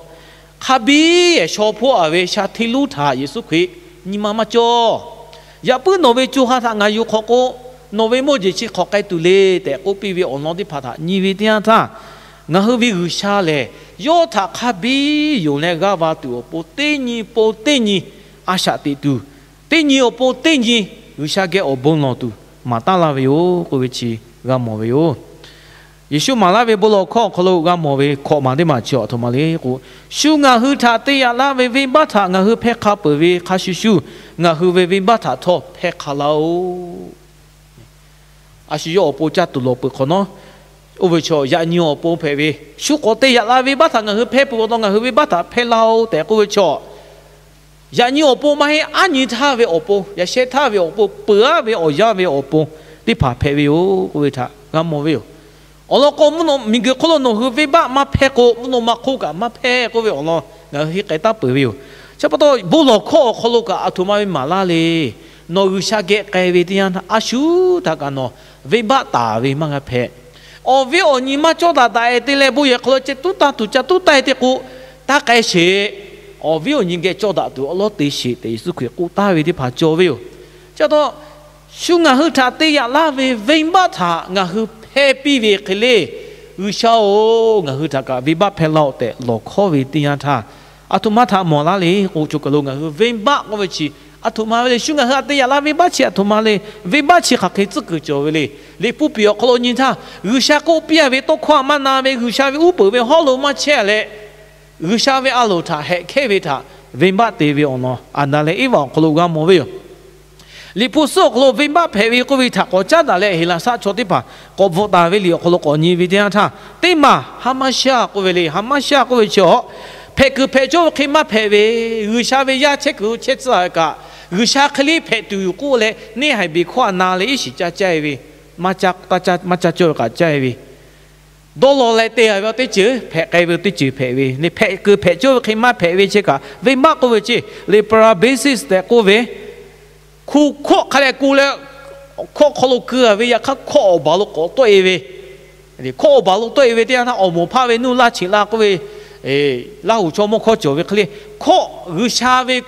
hk'a biˇ shaw hpoˆ-a ve sha hteˇ lonˉ htaꞈ Yeˍsuˆ Hkriꞈ nyi ma maˇ cawˇ. Yaꞈ puiˉ nawˬ ve co ha htaꞈ ngaˬ yuˬ hk'awꞈ k'o, nawˬ ve mawˇ jeˬ chi hk'awꞈ k'ai tuˬ le tehꞈ k'oˆ piˇ ve awˬ lawn teˇ hpaˍ htaꞈ nyi ve teˇ yanˇ htaˇ, ngaˬ hui ve G'uiˬsha lehˬ, yawˇ htaꞈ hk'a biˇ yonˍ leh g'aˇ va tuˬ awˬ pon teˇ nyi pon teˇ nyi a shaꞈ teꞈ tuˬ, teˇ nyi awˬ pon teˇ nyi G'uiˬsha geh awˬ bon lawˬ tuˬ maˍ taˉ laˇ ve yoˬ k'oˆ ve chi g'a mawˬ ve yoˬ. Yeˍsuˆ maˍ laˇ ve bon lawˬ hkawˇ awˬ hk'aw lo g'a mawˬ ve hkawꞈ maˬ teˇ maˬ chi a htoꞈ ma le k'o, shu ngaˬ hui htaꞈ te yaꞈ laˇ ve venˇbaˆ htaꞈ ngaˬ hui hpehˇ hk'a peuˬ ve hk'a shuˍ shuˍ, ngaˬ hui ve venˇbaˆ htaꞈ htawˇ hpehˇ hk'a laˇ-oˆ. A shu yawˇ awˬ pon caˇ tuˬ lawˬ peuˬ hk'awꞈ nawˉ, oˇ ve chaw yaꞈ nyi awˬ pon hpehꞈ ve, shu k'awꞈ te yaꞈ la ve venˇbaˆ htaꞈ ngaˬ hui hpehˇ peuˬ pa taw ngaˬ hui venˇbaˆ htaꞈ hpehˇ laˇ-oˆ tehꞈ k'oˆ ve chaw, yaꞈ nyi awˬ pon maˇ heˆ. Aˉ nyi htaˇ ve awˬ pon, yaꞈ sheh htaˇ ve awˬ pon, peuˬ-aˉ ve awˬ yanˇ ve awˬ pon teˇ hpaˍ hpehꞈ ve yoˬ k'oˆ ve htaꞈ g'a mawˬ ve yoˬ. Awˬ lawn k'o, mvuhˇ naw miˬguiˬ hk'oˆ lo nawˬ hui venˇbaˆ maˇ hpehˇ k'o, mvuhˇ naw ma hk'oˆ kaꞈ maˇ hpehˇ k'oˆ ve awˬ lawn ngaˬ hui henˇ k'ai taˉ peuˬ ve yoˬ. Chi pa taw, bon lawˬ hkawˇ awˬ hk'aw lo kaꞈ aˬ htoꞈ ma ve maˍ laˇ le. Nawˬ G'uiˬsha geh k'ai ve teˇ yanˇ htaˇ, a shu htaꞈ kaꞈ nawˬ venˇbaˆ taˍ ve maˇ g'a hpehꞈ. Awˬ viˉ awˬ nyi maˇ cawˇ daꞈ daꞈ-e te leh, bon yehˬ hk'aw lo ceh tuˉ taˇ tuˬ ca tuˉ taˇ-e te k'o, taˇ k'ai sheˍ. Awˬ viˉ awˬ nyi geh cawˇ daꞈ tuˬ awˉ lawˉ te sheˍ tehꞈ Yeˍsuˆ Hkriꞈ k'oˆ taˍ ve teˇ hpaˍ cawˬ ve yoˬ. Chi pa taw, shu ngaˬ hui htaꞈ te yaꞈ laˇ ve venˇbaˆ htaꞈ ngaˬ hui hpehˇ piˇ ve hk'e le, G'uiˬsha-oˬ, ngaˬ hui htaꞈ kaꞈ venˇbaˆ hpehˇ laˇ-oˆ tehꞈ lawˬ hkawˇ ve teˇ yanˇ htaˇ, aˬ htoꞈ ma htaꞈ mawˬ laˇ le k'o, choˬ kaˬ lo ngaˬ hui venˇbaˆ k'oˆ ve chi aˬ htoꞈ ma ve le. Shu ngaˬ hui htaꞈ te yaꞈ laˇ venˇbaˆ chi aˬ htoꞈ ma le. Venˇbaˆ chi hk'aˬ hk'e tcuhˉ kuiˬ cawˬ ve le. Liꞈ hpu piˍ awˬ hk'aw lo nyi htaˇ, G'uiˬsha k'oˆ piˇ-a ve tawˇ hkawˇ htaꞈ maˇ na ve, G'uiˬsha ve uˉ peunˍ ve hawˉ lo maˇ chehˇ leh, G'uiˬsha ve a loˍ htaꞈ hehꞈ hkehˇ ve htaꞈ venˇbaˆ te ve awˬ lawn Aˍdanˍ leh Eˇvaꞈ awˬ hk'aw lo g'a mawˬ ve yoˬ. Liꞈ hpu suhˉ awˬ hk'aw lo venˇbaˆ hpehꞈ ve k'oˆ ve htaꞈ k'awꞈ caˉ daꞈ leh, Heˍlaˍsaˆ chaw teˇ hpaˍ k'awꞈ bvuhꞈ taˍ ve liꞈ awˬ hk'aw lo k'awꞈ nyi ve teˇ yanˇ htaˇ, teˇ maˬ ha maˇ shaˇ k'oˆ ve le. Ha maˇ shaˇ k'oˆ ve chi awˬ, hpehꞈ kuiˬ hpehꞈ cawˇ ve hk'e maˇ hpehꞈ ve, G'uiˬsha ve yaˇ chehˇ kuiˬ chehˇ tcuhˉ ve kaꞈ, G'uiˬsha hk'e le hpehꞈ tuˬ yoˬ k'oˆ leh, neˇ haiˬ beˬ hkawˇ a na leh iˉ shiˍ ca caˇ-e ve, maˇ caˇ cawˇ ve kaꞈ caˇ-e ve, dawˇ law leh te-a ve teˇ ceuˬ hpehꞈ k'ai ve, teˇ ceuˬ hpehꞈ ve le. Hpehꞈ kuiˬ hpehꞈ cawˇ ve hk'e maˇ hpehꞈ ve chi kaꞈ, venˇbaˆ k'oˆ ve chi, le parabasis tehꞈ k'oˆ ve, hku hkawˆ hk'a leh ku leh, hkawˆ hk'aw lo keu-a ve, yaꞈ hk'aˇ hkawˆ awˬ baˬ lo k'awꞈ tawˆ-e ve, hkawˆ awˬ baˬ lo tawˆ-e ve teˇ yanˇ htaˇ, awˬ moˍ hpaˇ ve nuˇ laˇ cheꞈ la k'oˆ ve, Laˇhuˍ chaw mawˇ hkawˇ cawˬ ve hk'e le, hkawˆ G'uiˬsha ve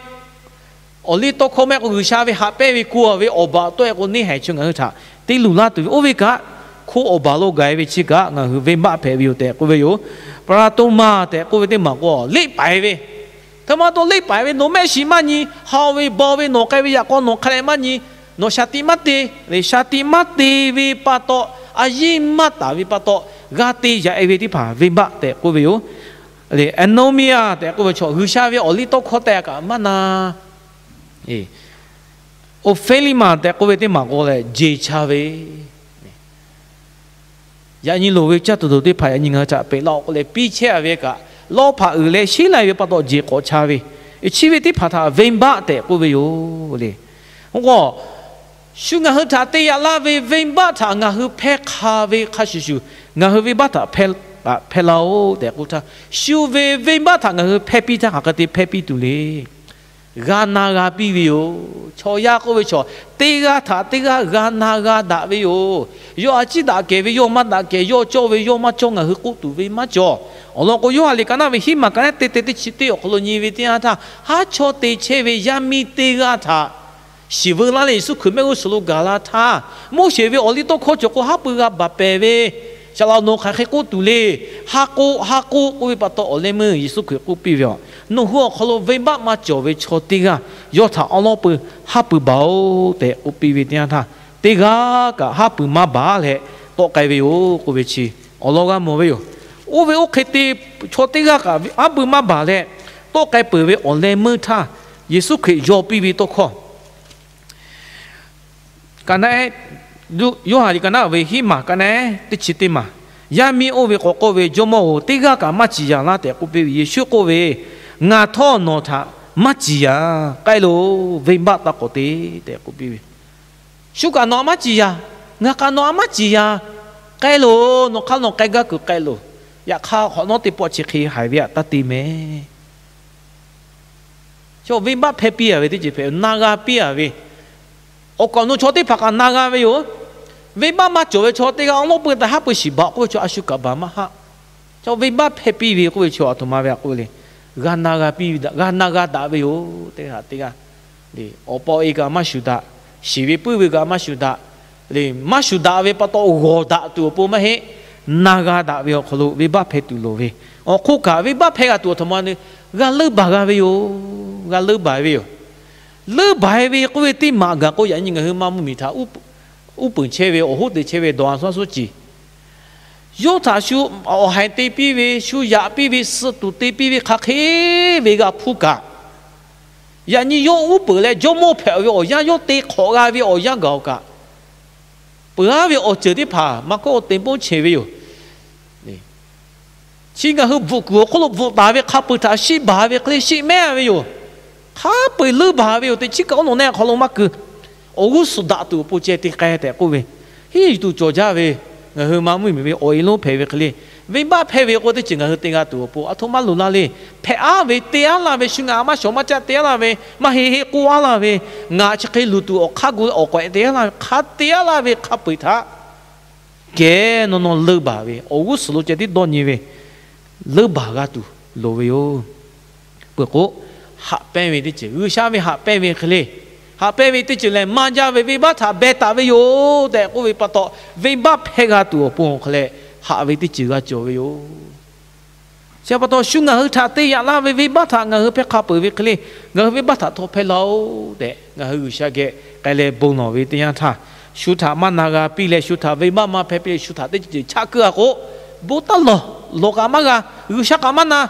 awˬ liˇ tawˇ hkawˇ mehˆ k'o, G'uiˬsha ve haꞈ pehnˇ ve ku-a ve awˬ baˬ tawˆ-e k'o, neˇ haiˬ chi ngaˬ hui htaꞈ te luˬ laˇ tuˬ ve oˇ ve kaꞈ, hkawˆ awˬ baˬ lo gaˬ-e ve chi kaꞈ ngaˬ hui venˇbaˆ hpehꞈ ve yoˬ tehꞈ k'oˆ ve yoˬ. Paratonˍma tehꞈ k'oˆ ve teˇ maˬ k'o, leˆ paiˍ ve, htaꞈ ma taw leˆ paiˍ ve, nawˬ mehˆ shiˍ maˇ nyi, ha ve baw ve, nawˬ k'ai ve yaꞈ k'aw nawˬ hk'a leh maˇ nyi, nawˬ shaˍ tiꞈ maˇ te, shaˍ tiꞈ maˇ te ve pa taw, a yiˇ maˇ taˍ ve pa taw, g'a te yaꞈ-e ve teˇ hpaˍ venˇbaˆ tehꞈ k'oˆ ve yoˬ. Anomia tehꞈ k'oˆ ve chaw, G'uiˬsha ve awˬ liˇ tawˇ hkawˇ teh kaꞈ maˇ na. Oˍfeˇliˇmaˬ tehꞈ k'oˆ ve teˇ maˬ k'o leh, jeˬ cha ve, yaꞈ nyi loˍ ve caˇ tuˬ dawˬ teˇ hpaˍ yaꞈ nyi ngaˬ hui htaꞈ peꞈ laˇ-oˆ k'oˆ leh piˇ chehˇ-a ve kaꞈ, lawˇ hpaꞈ uiˍ leh sheˉ lai ve pa taw jeˬ k'awꞈ cha ve, chi ve teˇ hpaˍ htaꞈ venˇbaˆ tehꞈ k'oˆ ve yoˬ le. K'o, shu ngaˬ hui htaꞈ te yaꞈ laˇ ve venˇbaˆ htaꞈ ngaˬ hui hpehˇ hk'a ve hk'a shuˍ shuˍ, ngaˬ hui venˇbaˆ htaꞈ hpehˇ laˇ-oˆ tehꞈ k'oˆ htaˇ, shu ve venˇbaˆ htaꞈ ngaˬ hui hpehˇ piˇ htaˇ hk'aˬ hk'e te hpehˇ piˇ tuˬ le. G'a na g'a piˇ ve yoˬ. Chaw yaˇ k'oˆ ve chaw, teˇ g'aˇ htaꞈ teˇ g'aˇ g'a na g'a daꞈ ve yoˬ. Yawˇ a ciˉ daꞈ kehˬ ve, yawˇ maˇ daꞈ kehˬ, yawˇ cawˇ ve, yawˇ maˇ cawˇ, ngaˬ hui k'oˆ tuˬ ve maˇ cawˬ. Awˬ lawn k'o, Yoˇhanˬ liꞈ ka naˆ ve hiˉ maˬ ka naˆ teˇ te teˇ chi teˇ awˬ hk'aw lo nyi ve teˇ yanˇ htaˇ, haˉ chawˇ te chehˇ ve yaˇ miˇ teˇ g'aˇ htaꞈ shiˍ veu laˇ leh Yeˍsuˆ Hkriꞈ mehˆ g'uˇ suhˍ lo gaˬ la htaˇ, Moˉseˍ ve awˬ liˇ tawˇ hkawˇ cawˬ k'o haˉ pui g'a baˬ pehˍ ve, shaˍ laꞈ nawˬ hk'aˬ hk'e k'oˆ tuˬ le. Ha k'o, ha k'o k'oˆ ve pa taw, awˬ leh meuˇ Yeˍsuˆ Hkriꞈ k'oˆ piˇ ve, nawˬ hui awˬ hk'aw lo venˇbaˆ maˇ cawˬ ve chaw teˇ g'aˇ yawˇ htaꞈ awˉ lawˉ pui haˉ pui baˬ-oˆ tehꞈ k'oˆ piˇ ve teˇ yanˇ htaˇ, teˇ g'aˇ kaꞈ haˉ pui maˇ baˬ leh tawˆ k'ai ve yoˬ k'oˆ ve chi awˬ lawn g'a mawˬ ve yoˬ. Oˇ ve oˇ hk'e te chaw teˇ g'aˇ kaꞈ haˉ pui maˇ baˬ leh tawˆ k'ai peuˬ ve awˬ leh meuˇ htaˇ, Yeˍsuˆ Hkriꞈ yaw piˇ ve tawˇ hkawˇ ka naˆ, Yoˇhanˬ liꞈ ka naˆ ve hiˉ maˬ ka naˆ teˇ chi teˇ maˬ, yaˇ miˇ oˇ ve k'awꞈ k'oˆ ve, Jawˇmawˇ-oˬ, teˇ g'aˇ kaꞈ maˇ ciˍ yanˍ laˇ tehꞈ k'oˆ piˇ ve. Yeˍsuˆ k'oˆ ve, Ngaˬ htawˇ nawˬ htaꞈ maˇ ciˍ yanˍ. K'ai loˬ, venˇbaˆ taˇ k'awꞈ te tehꞈ k'oˆ piˇ ve. Shu kaꞈ nawˬ a maˇ ciˍ yanˍ, ngaˬ kaꞈ nawˬ a maˇ ciˍ yanˍ. K'ai loˬ, nawˬ hk'aˇ nawˬ k'ai gaˇ kuiˬ k'ai loˬ. Yaꞈ hk'aˇ hk'awꞈ nawˉ teˇ pawˆ chi hk'e haiˬ ve htaꞈ taˇ te mehˍ. Chaw venˇbaˆ hpehˇ piˇ-a ve teˇ ceuˬ hpehꞈ, na g'a piˇ-a ve. Awˬ kaˍ awˬ nu chaw teˇ hpaˍ kaꞈ na g'a ve yoˬ. Venˇbaˆ maˇ cawˬ ve chaw teˇ g'aˇ awˉ lawˉ pui tehꞈ haˉ pui shiˍ baˬ k'oˆ ve chaw a shu kaꞈ baˬ maˇ haˆ. Chaw venˇbaˆ hpehˇ piˇ ve k'oˆ ve chaw aˬ htoꞈ ma ve a k'oˆ ve le. G'a na g'a piˇ ve, g'a na g'a daꞈ ve yoˬ. Teˇ g'aˇ teˇ g'aˇ, awˬ pa awˬ e kaꞈ maˇ shuˍ daꞈ, shiˍ ve puiˉ ve kaꞈ maˇ shuˍ daꞈ, maˇ shuˍ daꞈ ve pa taw g'awˬ daꞈ tuˬ awˬ pon maˇ heˆ. Na g'a daꞈ ve awˬ hk'aw lo venˇbaˆ hpehˇ tuˬ loˍ ve, awˬ hk'oˆ kaꞈ venˇbaˆ hpehˇ g'a tuˬ aˬ htoꞈ ma g'a leuˇ baˬ g'a ve yoˬ. G'a leuˇ baˬ ve yoˬ. Leuˇ baˬ ve k'oˆ ve teˇ maˬ gaˬ k'o, yaꞈ nyi ngaˬ hui maˇ mvuhˇmiˬ htaꞈ uˉ peunˍ chehˇ ve, awˬ hoˉ te chehˇ ve dawˬ a shu a shu ciˍ yawˇ htaꞈ shu awˬ haiˬ te piˇ ve, shu yaꞈ piˇ ve, suh tuˬ te piˇ ve hk'aˬ hk'e ve g'a hpuˇ kaꞈ, yaꞈ nyi yawˇ uˉ peunˍ leh Jawˇmawˇ hpehꞈ ve awˬ yanˇ, yawˇ te hk'awꞈ g'a ve awˬ yanˇ gaˬ-oˬ kaꞈ, peuˬ-aˉ ve awˬ ceuˬ teˇ hpaˍ maˇ kawˆ te pawˇ chehˇ ve yoˬ. Chi ngaˬ hui bvuhꞈ kuiˬ awˬ hk'oˆ lo bvuhꞈ taˍ ve hk'a peu-eˬ htaꞈ shiˆ baˬ ve hk'e le shiˆ mehˉ ve yoˬ. Hk'a peu-eˬ leuˇ baˬ ve yoˬ. Teꞈ chiˉ kaꞈ oˉ nawˬ neˆ hk'aw lo maˇ keu. Awˬ g'uˇ suhˍ daꞈ tuˬ awˬ pon ceh te k'ai tehꞈ k'oˆ ve, hiˉ yuˬ tuˬ cawˬ jaˇ ve Ngaˬ hui maˇ mvuhˇ miˬ ve awˬ e lonˉ hpehꞈ ve hk'e le, venˇbaˆ hpehˇ ve k'o teˇ ceuˬ ngaˬ hui te g'a tuˬ awˬ pon aˬ htoꞈ ma loˍ la le. Hpehꞈ aˉ ve, te aˉ laˇ ve, shu ngaˬ a maˇ shawˍ maˇ caˆ te aˉ laˇ ve, maˇ heˆ heˆ k'oˆ aˉ laˇ ve, ngaˬ chi hk'e luˬ tuˬ awˬ hk'aˇ gu awˬ k'awehꞈ te aˉ laˇ ve, hk'a te aˉ laˇ ve hk'a peu-eˬ htaꞈ kehˉ nawˇ nawˇ leunˇ baˬ ve awˬ g'uˇ suhˍ lo ceh tiˉ dawˇ nyi ve, leunˇ baˬ g'a tuˬ loˍ ve yoˬ. Peuˬ k'o, haꞈ pehnˇ ve teˇ ceuˬ, G'uiˬsha ve haꞈ pehnˇ ve hk'e le, haꞈ pehnˇ ve teˇ ceuˬ lehˬ, maˇ jaˇ ve venˇbaˆ htaꞈ beh taˍ ve yoˬ tehꞈ k'oˆ ve pa taw, venˇbaˆ hpehˇ g'a tuˬ awˬ pon awˬ hk'aw leh haꞈ ve teˇ ceuˬ g'a cawˬ ve yoˬ. Chi pa taw, shu ngaˬ hui htaꞈ te yaꞈ laˇ ve venˇbaˆ htaꞈ ngaˬ hui hpehˇ hk'a peuˬ ve hk'e le, ngaˬ hui venˇbaˆ htaꞈ htawˇ hpehˇ laˇ-oˆ tehꞈ, ngaˬ hui G'uiˬsha geh k'ai leh bon lawˬ ve teˇ yanˇ htaˇ, shu htaꞈ maˇ na g'a piˇ leh, shu htaꞈ venˇbaˆ maˇ hpehˇ piˇ leh, shu htaꞈ teˇ ceuˬ ceuˬ chaˆ keu-a k'o, bon taˇ lawˬ, lawˬ kaꞈ maˇ g'a, G'uiˬsha kaꞈ maˇ na.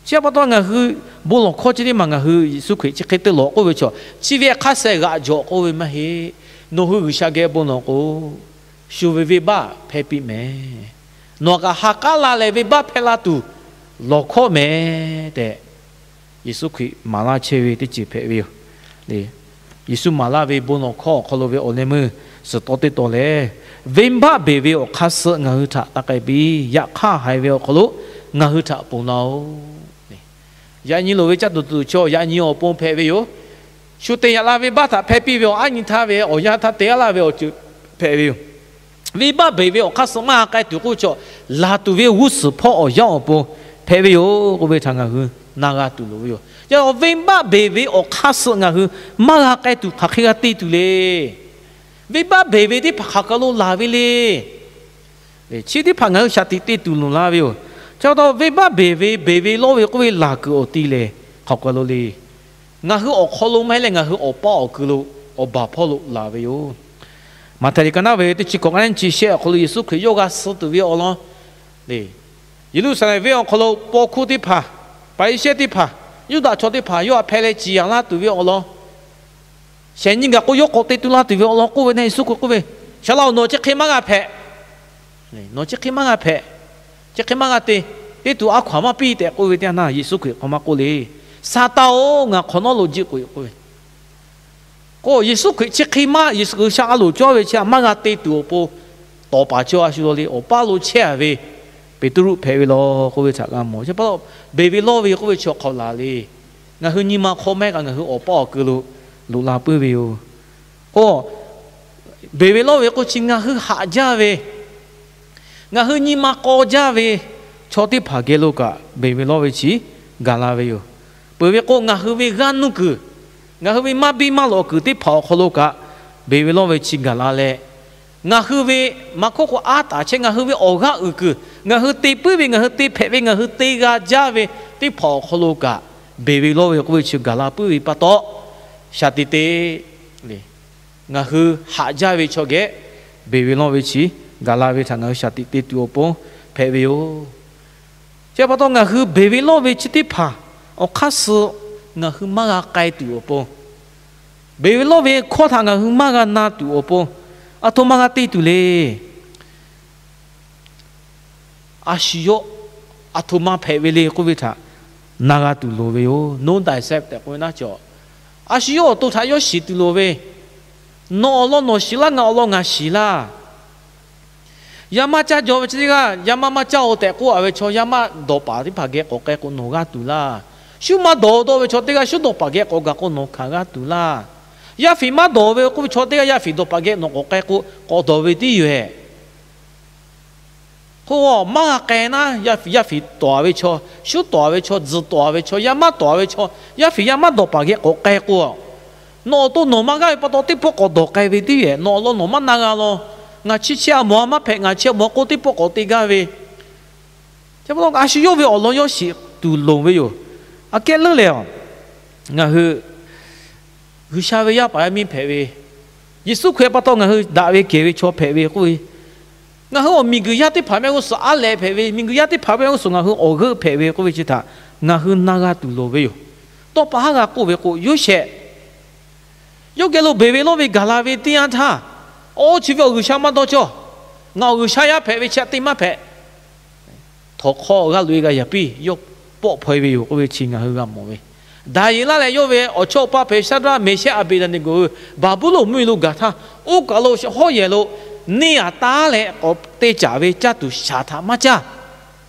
Chi pa taw ngaˬ hui bon lawˬ hkawˇ chi teˇ maˬ ngaˬ hui Yeˍsuˆ Hkriꞈ chi hk'e te lawˬ k'oˆ ve chaw, chi ve hk'aˇ suh g'aꞈ jawˬ k'oˆ ve maˇ heˆ. Nawˬ hui G'uiˬsha geh bon lawˬ k'o, shu ve venˇbaˆ hpehˇ piˇ mehˍ. Nawˬ kaꞈ ha k'aˉ la leh venˇbaˆ hpehˇ la tuˬ lawˬ hkawˇ mehˍ tehꞈ, Yeˍsuˆ Hkriꞈ maˍ laˇ chehˇ ve teˇ ceuˬ hpehꞈ ve yoˬ. Yeˍsuˆ maˍ laˇ ve bon lawˬ hkawˇ awˬ hk'aw lo ve awˬ leh meuˇ suhˍ tawˇ teˇ taw lehˬ, venˇbaˆ beˬ ve awˬ hk'aˇ suh ngaˬ hui htaꞈ taˇ k'ai piˇ. Yaꞈ hk'aˇ haiˬ ve awˬ hk'aw lo ngaˬ hui htaꞈ ponˬ laˇ-oˆ. Yaꞈ nyi loˍ ve caˇ tuˬ tuˬ chaw yaꞈ nyi awˬ pon hpehꞈ ve yoˬ. Shu te yaꞈ la ve venˇbaˆ htaꞈ hpehˇ piˇ ve awˬ aˉ nyi htaˇ ve awˬ yanˇ htaˇ te aˉ laˇ ve awˬ ceuˬ hpehꞈ ve yoˬ. Venˇbaˆ beˬ ve awˬ hk'aˇ suh maˇ g'a k'ai tuˬ k'oˆ ve chaw, laˬ tuˬ ve g'uˇ suhˍ hpawˇ awˬ yanˇ awˬ pon hpehꞈ ve yoˬ k'oˆ ve htaꞈ ngaˬ hui na g'a tuˬ loˍ ve yoˬ. Yaꞈ hk'aˇ, venˇbaˆ beˬ ve awˬ hk'aˇ suh ngaˬ hui maˇ g'a k'ai tuˬ hk'aˬ hk'e g'a te tuˬ le. Venˇbaˆ beˬ ve teˇ hpaˍ hk'aˬ kaˬ lo laˬ ve le. Chi teˇ hpaˍ ngaˬ hui shaˍ tiꞈ te tuˬ loˍ la ve yoˬ. Chi pa taw, venˇbaˆ beˬ ve beˬ ve lawˇ ve k'oˆ ve laˬ kuiˬ awˬ ti lehˬ, hk'aˬ kaˬ lo le. Ngaˬ hui awˬ hk'aw lo maˇ heˆ leh, ngaˬ hui awˬ paˇ awˬ kui lo awˬ baˬ hpawˇ lo laˬ ve yoˬ. Maꞈhtehˍ liꞈ ka naˉ ve teˇ chi kawꞈ ka naˉ chi shehˆ awˬ hk'aw lo Yeˍsuˆ Hkriꞈ yawˇ g'a suh tuˬ ve awˬ lawn le. Yeˍruˆsaˍlehnˍ venˇ awˬ hk'aw lo paw hkuˇ teˇ hpaˍ, Paˍriˍsehˇ teˇ hpaˍ, Yuˇdaꞈ chaw teˇ hpaˍ yawˇ htaꞈ hpehˇ leh ciˍ yanˍ laˇ tuˬ ve awˬ lawn, shehˍ nyi gaˬ k'o yawˇ k'awꞈ te tu la tuˬ ve awˬ lawn k'oˆ ve na, Yeˍsuˆ Hkriꞈ k'oˆ ve, Shaˍ laꞈ-oˬ, nawˬ chi hk'e maˇ g'a hpehꞈ. Nawˬ chi hk'e maˇ g'a hpehꞈ. Chi hk'e maˇ g'a te. Teˇ tuˬ a hkaw-anˬ maˇ piˇ tehꞈ k'oˆ ve teˇ yanˇ htaˇ, Yeˍsuˆ Hkriꞈ hk'aw maˇ k'oˆ le. Saˍtanˍ-oˬ, ngaˬ hk'awꞈ nawˉ lo jiˆ k'oꞈ-e k'oˆ ve k'o, Yeˍsuˆ Hkriꞈ chi hk'e maˇ, G'uiˬsha a loˍ cawˇ ve chi htaꞈ maˇ g'a te tuˬ awˬ pon, tawˍ paˍ cawˇ a shu law le. Awˬ paˇ lo chehˇ-a ve Peˍtruˆ hpehꞈ ve law k'oˆ ve htaꞈ g'a mawˬ. Chi pa taw, beˬ ve lawˇ ve k'oˆ ve chi awˬ hk'aw laˬ le. Ngaˬ hui nyi ma hk'aw mehˆ kaꞈ ngaˬ hui awˬ paˇ awˬ kui lo loꞈ la puiˉ ve yoˬ. K'o, beˬ ve lawˇ ve k'o chi ngaˬ hui haꞈ jaˇ ve, ngaˬ hui nyi ma k'aw jaˇ ve chaw teˇ hpaˍ geh lo kaꞈ beˬ ve lawˇ ve chi gaˬ la ve yoˬ. Peuˬ ve k'o, ngaˬ hui ve g'aˇ nuˇ kuiˬ, ngaˬ hui ve maˇ biˇ maˇ lawꞈ kuiˬ teˇ hpaˍ awˬ hk'aw lo kaꞈ beˬ ve lawˇ ve chi gaˬ la leh, ngaˬ hui ve maˇ hkawˇ k'o aˉ taˍ chehˇ, ngaˬ hui ve awˬ g'aˇ uiˍ kuiˬ, ngaˬ hui te puiˉ ve, ngaˬ hui te hpehꞈ ve, ngaˬ hui te g'a jaˇ ve teˇ hpaˍ awˬ hk'aw lo kaꞈ beˬ ve lawˇ ve k'oˆ ve chi gaˬ la puiˉ ve pa taw, shaˍ tiꞈ te le. Ngaˬ hui haꞈ jaˇ ve chaw geh beˬ ve lawˇ ve chi gaˬ la ve htaꞈ ngaˬ hui shaˍ tiꞈ te tuˬ awˬ pon hpehꞈ ve yoˬ. Chi pa taw, ngaˬ hui beˬ ve lawˇ ve chi teˇ hpaˍ awˬ hk'aˇ suh ngaˬ hui maˇ g'a k'ai tuˬ awˬ pon, beˬ ve lawˇ ve hkawˇ htaꞈ ngaˬ hui maˇ g'a na tuˬ awˬ pon, aˬ htoꞈ ma g'a te tuˬ le. A shu yawˇ aˬ htoꞈ ma hpehꞈ ve le k'oˆ ve htaꞈ na g'a tuˬ loˍ ve yoˬ. Know thyself tehꞈ k'oˆ ve naˉ cawˬ. A shu yawˇ awˬ to htaꞈ yawˇ shiˍ tuˬ loˍ ve, nawˬ awˬ lawn nawˬ shiˍ laˇ, ngaˬ awˬ lawn ngaˬ shiˍ laˇ. Yaˇ maˇ caˇ jaw ve chi teˇ g'aˇ, yaˇ maˇ maˇ caˇ-oˬ tehꞈ k'oˆ-a ve chaw, yaˇ maˇ dawˬ paˍ teˇ hpaˍ geh k'awꞈ k'ai k'o nawˬ g'aˇ tuˬ laˇ. Shu maˇ dawˬ dawˇ ve chaw teˇ g'aˇ shu dawˬ paˍ geh k'awꞈ gaˬ k'o nawˬ hkanˍ g'aˇ tuˬ laˇ. Yaˇ fiˍ maˇ dawˬ ve k'oˆ ve chaw teˇ g'aˇ yaˇ fiˍ dawˬ paˍ geh nawˬ k'awꞈ k'ai k'o k'awꞈ dawˬ ve tiˉ yoˬ-ehˍ. Hk'o, maˇ g'a k'ai naˉ, yaˇ fiˍ tawˍ-a ve chaw, shu tawˍ-a ve chaw, tzuhˬ tawˍ-a ve chaw, yaˇ maˇ tawˍ-a ve chaw, yaˇ fiˍ yaˇ maˇ dawˬ paˍ geh k'awꞈ k'ai k'o, nawˬ awˬ to nawˬ maˇ g'aˇ ve pa taw teˇ pawˆ k'awꞈ dawˬ k'ai ve tiˉ yoˬ-ehˍ. Nawˬ awˬ lawn nawˬ maˇ na g'a law. Ngaˬ chi chi a mawˬ a maˇ hpehꞈ, ngaˬ chi a mawˬ k'o teˇ pawˆ k'awꞈ te gaˇ ve. Chi pa taw a shu yawˇ ve awˬ lawn yawˇ shiˍ tuˬ loˍ ve yoˬ. Aꞈ kehˉ leuˉ leh, ngaˬ hui G'uiˬsha ve yaˇ paˍ yaˇ miˇ hpehꞈ ve, Yeˍsuˆ Hkriꞈ pa taw ngaˬ hui daꞈ ve kehˬ ve chaw hpehꞈ ve k'oˆ ve, ngaˬ hui awˬ miˬguiˬ yaˇ teˇ hpaˍ mehˆ g'uˇ suhˍ aˉ leh hpehꞈ ve, miˬguiˬ yaˇ teˇ hpaˍ mehˆ g'uˇ suhˍ ngaˬ hui awˬ g'euˆ hpehꞈ ve k'oˆ ve chi htaꞈ ngaˬ hui na g'a tuˬ loˍ ve yoˬ. Tawˇ pa haˉ g'a k'oˆ ve k'o, Yoˇsehꞈ yawˇ geh lo beˬ ve lawˇ ve gaˬ la ve teˇ yanˇ htaˇ, oˇ chi ve awˬ G'uiˬsha maˇ dawˇ cawˇ. Ngaˬ awˬ G'uiˬsha yaˇ hpehꞈ ve chi htaꞈ te maˇ hpehꞈ. Htawnˍ hk'aw g'aˇ loꞈ-e g'a yaˍ piˇ yawˇ pawˆ hpaw-e ve yoˬ k'oˆ ve chi ngaˬ hui g'a mawˬ ve. Daˍyeˍlaˆ leh yawˇ ve awˬ chawˇ awˬ paˇ hpehꞈ Shaˍdraˆ, Meˍshehˆ, Aˍbeˍdaˍneˍgoˍ hui Baˍbuˍlonˍ mvuhˇmiˬ lo gaˬ htaˇ, oˇ kaˬ lo hawˉ yehˬ lo neˇ g'aꞈ taˉ leh k'awꞈ te caˍ ve caˇ tuˬ shaˍ htaꞈ maˇ caˇ.